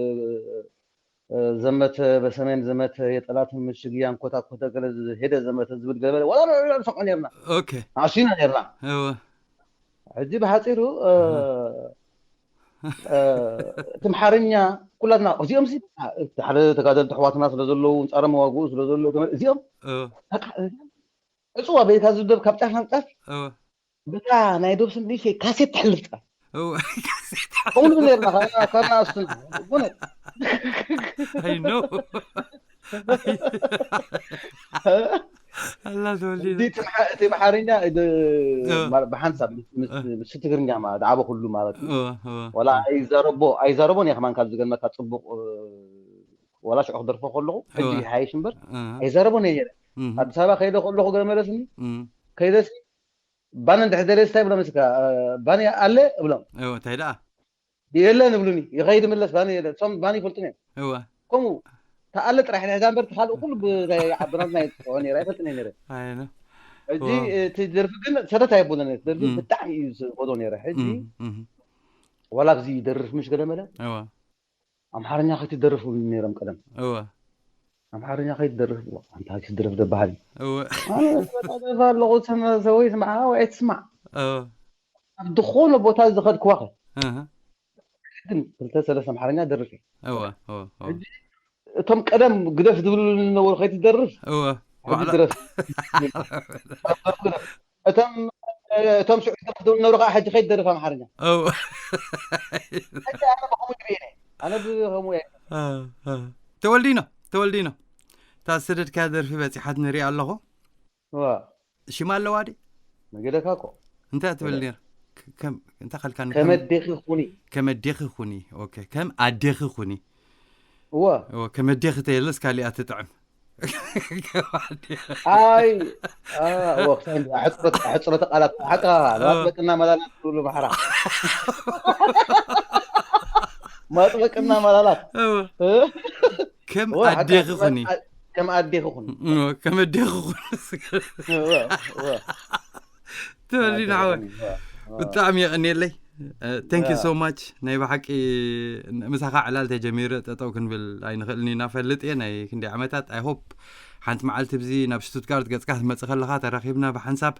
ዘመተ በሰሜን ዘመተ የጠላትን ምሽግ ያንኮታኮተ ገለ ሄደ ዘመተ ዝብል ገለ ዋላ ንዕኡ ንሰምዖ ነርና ኦኬ ኣሽና ነርና እወ ሕጂ ብሓፂሩ እ፣ እ፣ እቲ ኣምሓርኛ ኩላትና እዚኦም ሲ ሓደ ተጋደልቲ ኣሕዋትና ስለ ዘለዉ ፃረ መዋግኡ ስለ ዘለዉ ገመ- እዚኦም እወ በቃ፣ እዚኦም ዕፅዋ በይካ ዝደብ ካብ ጫፍ ናብ ጫፍ እወ በታ ናይ ዶብ ስንዲሴ ካሴት ትሕልፍ ፃ እወ ከምኡ ንብል ነርና ካና ኣስቱና እውነት I know ኣላ ተወሊደ እቲ ትምሓ- እቲ ኣምሓርኛ እ፣ እ። ማለት ብሓንሳብ ምስ- ምስ- ምስ ትግርኛ ማለት ዝዓበ ኩሉ ማለት እዩ እወ እወ ወላ ኣይዛረቦ ኣይዛረቦን እየ ከማን ካብ ዝገርመካ ፅቡቅ እ፣ ወላ ሽዑ ክደርፎ ከለኹ ሕጂ እወ። ይሓይሽ እምበር እ፣ ኣይዛረቦን እየ ነይረ እም፣ ኣዲስ ኣበባ ከይደ ከለኹ ገመለስኒ እም። ከይደሲ ባን እንድሕር ደለየ ስታይ ብሎም እስካ እ፣ ባን ኣለ እብሎም እወ እንታይ ደኣ የለን እብሉኒ ይኸይድ ምለስ ባን የለን እሶም ባን ይፈልጡን እዮም እወ ከምኡ ተኣለ ጥራሕ ሕዛ እምበር ካልእ ኩሉ ብናይ ዓበናትና ይፅዖ ነይረ ኣይፈልጥን እየ ነይረ ኣይነ ሕጂ ዋው። እቲ ደርፊ ግን ሰተት ኣይቦነ ነይረ ደርፊ እም። ብጣዕሚ እዩ ዝፈዶ ነይረ ሕጂ እም፣ እም። ዋላ ኣብዚ ይደርፍ ምሽ ገለመለ እወ ኣምሓርኛ ከይትደርፍ ይብሉ ነይሮም ቀደም እወ ኣምሓርኛ ከይትደርፍ ኣንታ ከይትደርፍ ደባሃል እወ ኣነ ደርፍ ኣለኹ ሰመ- ሰወይ ስምዓ ወይ ኣይትስማዕ እወ ኣብ ዝኾነ ቦታ ዝኸድክዋ ኸ እህ፣ ግን ክልተ ሰለስተ ኣምሓርኛ ደርፍ እየ እወ እወ እወ ሕጂ እቶም ቀደም ግደፍ ዝብሉ ዝነበሩ ከይትደርፍ እወ ሕጂ ዋዕላ ድረፍ እቶም እቶም ሽዑ ግደፍ ዝብሉ ዝነበሩ ከዓ ሕጂ ከይትደርፍ ኣምሓርኛ እወ ሕጂ ኣነ ብኸምኡ ይብየ ኣነ ብኸምኡ እየ እ፣ እ። ተወልዲኖ ተወልዲኖ እታ ዝሰደድካያ ደርፊ በፂሓት ንሪኣ ኣለኹ። ዋ ሽማ ኣለዋ ዲ? መገደካ እኮ እንታይ ትብል ነር? ከም እንታይ ካልካ ከም ኣዴኺ ኩኒ። ከም ኣዴኺ ኩኒ። ኦኬ፣ ከም ኣዴኺ ኩኒ። እወ። እወ፣ ከም ኣዴኺ ተየለስ ካሊኣ ትጥዕም። ከም ኣዴኺ። ኣይ፣ ኣ፣ እወ፣ ክሳይ እንዲ ኣሕጽሮተ፣ ኣሕጽሮተ ቃላት ሓቃ፣ ማጥበቅና መላላት ትብሉ ማሕራ። ማጥበቅና መላላት። እወ። እ? ከም እወ፣ ሓቃ፣ ኣዴኺ ኩኒ። ከም ኣዴኺ ኩኒ። እወ፣ ከም ኣዴኺ ኩኒ። እወ፣ እወ። ተወሊና ሓወይ። እወ፣ እወ። ብጣዕሚ የቐንየለይ። Thank you so much። ናይ ብሓቂ ምሳኻ ዕላል ተጀሚረ ጠጠው ክንብል ኣይንኽእልን ኢና፣ ፈልጥ እየ። ናይ ክንደይ ዓመታት፣ I hope ሓንቲ መዓልቲ ብዚ ናብ ሽቱትጋርት ገጽካ ክትመጽእ ከለኻ ተራኺብና ብሓንሳብ።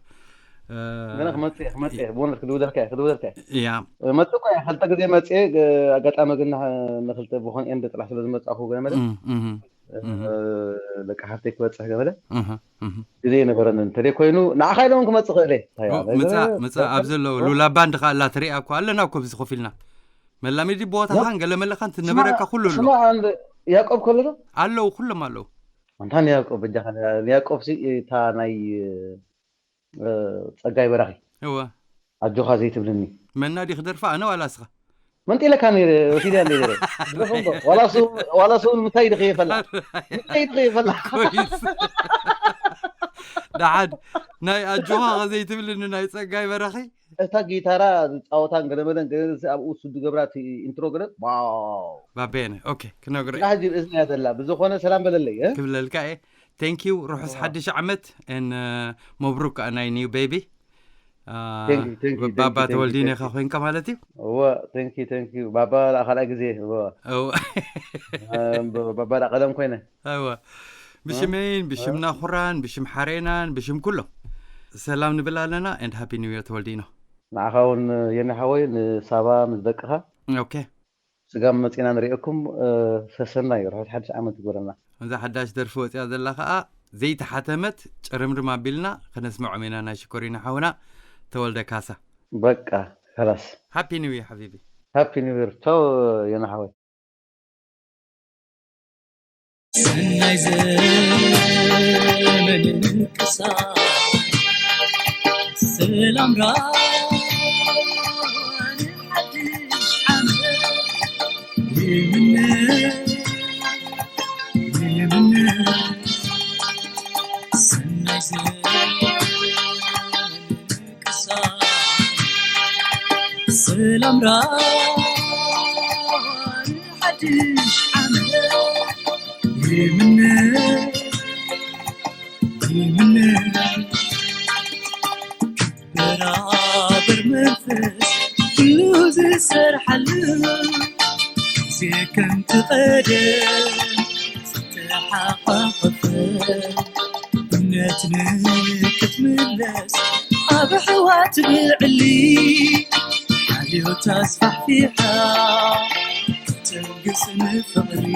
ገና ክመጽእ እየ፣ ክመጽእ እየ። ብእውነት ክድውለልካ እየ፣ ክድውለልካ እየ። ያ። መጽእ እኮ እየ፣ ክልተ ግዜ መጽእ እየ። ኣጋጣሚ ግን ንኽ-፣ ንኽልተ ብኾን ኤንድ ጥራሕ ስለ ዝመጻእኩ ገመለ። እም፣ እም፣ እም። በቃ ሓፍተይ ክበጽሕ ገመለ። እህ፣ እህ። ግዜ የነበረንን። እንተደይ ኮይኑ ንዓኻ ኢለ እውን ክመጽእ ክእል እየ። እንታይ ኦ፣ እያ? ምጻእ፣ ምጻእ። ኣብዚ ኣለዉ ሉላ ባንድ ከኣ ኣላ፣ ትሪኣ እኮ ኣለና እኮ ኣብዚ ኮፍ ኢልና። መላመዲ ቦታኻን ገለ መለኻን ትነበረካ ኩሉ ኣሎ። ስማ፣ ኣንድ ያዕቆብ ከሎ ዶ? ኣለዉ፣ ኩሎም ኣለዉ። ኣንታ ንያዕቆብ በጃኻ፣ ንያዕቆብ ሲ እታ ናይ፣ እ፣ ጸጋይ በራኺ። እወ። ኣጆኻ ዘይትብልኒ። መና ዲ ክደርፋ ኣነ ዋላ እስኻ? መንጢለካ ነይረ፣ ወሲደ እንደ ነይረ። ድረፍ እምበር። ዋላ ሱ-፣ ዋላ ሱ ምታይ ድኸየፈላ? ምታይ ድኸየፈላ? ኮይስ። ደሓን ናይ ኣጆኻ ዘይትብልኒ ናይ ጸጋይ በራኺ? እታ ጊታራ ዝጻወታን ገለመለን ገለ ኣብኡ ስዱ ገብራ እቲ ኢንትሮ ገለ፣ ዋው። ባቤነ፣ ኦኬ፣ ክነግሮ እየ። ሕጂ እዝና እያ ዘላ። ብዝኾነ ሰላም በለለይ፣ እ? ክብለልካ እየ። Thank you። ርሑስ ሓድሽ ዓመት and፣ እ፣ መብሩክ ከኣ ናይ new baby። አ፣ Thank you, thank you, thank you, ባባ thank you, ተወልዲነ thank you። ኢኻ ኮይንካ ማለት እዩ? እወ፣ thank you, thank you። ባባ ደኣ ካልኣይ ግዜ፣ እወ። እወ። እ፣ ብ-፣ ባባ ደኣ ቀደም ኮይነ። እወ። እ? ብሽመይን፣ ብሽም እ? ናኹራን፣ ብሽም ሓሬናን፣ ብሽም ኩሎም ሰላም ንብል ኣለና and happy new year ተወልዲኖ። ንዓኻ እውን የኒ ሓወይ፣ ንሳባ ምስ ደቅኻ። ኦኬ። ስጋብ መጺና ንርእየኩም፣ እ፣ ሰሰናዩ ርሑስ ሓድሽ ዓመት ይግበረልና። እዛ ሓዳሽ ደርፊ ወጺኣ ዘላ ኸኣ ዘይተሓተመት ጭርምርም ኣቢልና ከነስምዖም ኢና ናይ ሽኮሪና ሓውና ተወልደ ካሳ። በቃ፣ ከላስ። ሃፒ ኒው ይር ሓቢቢ። ሃፒ ኒው ይር። ቻው የና ሓወይ። ሰናይ ዘመን ምንቅሳ ሰላም ራ ሰላም ራ ሓድሽ ዓመት ይምነ ይምነ በራብር መንፈስ ኩሉ ዝሰርሓሉ ግዜ ከምቲ ቀደም ዝተሓቋፈፈ እምነት ንክትምለስ ኣብ ኣሕዋት ብዕሊ ሓልዮት ኣስፋሕፊሓ ከተንግስ ንፍቕሪ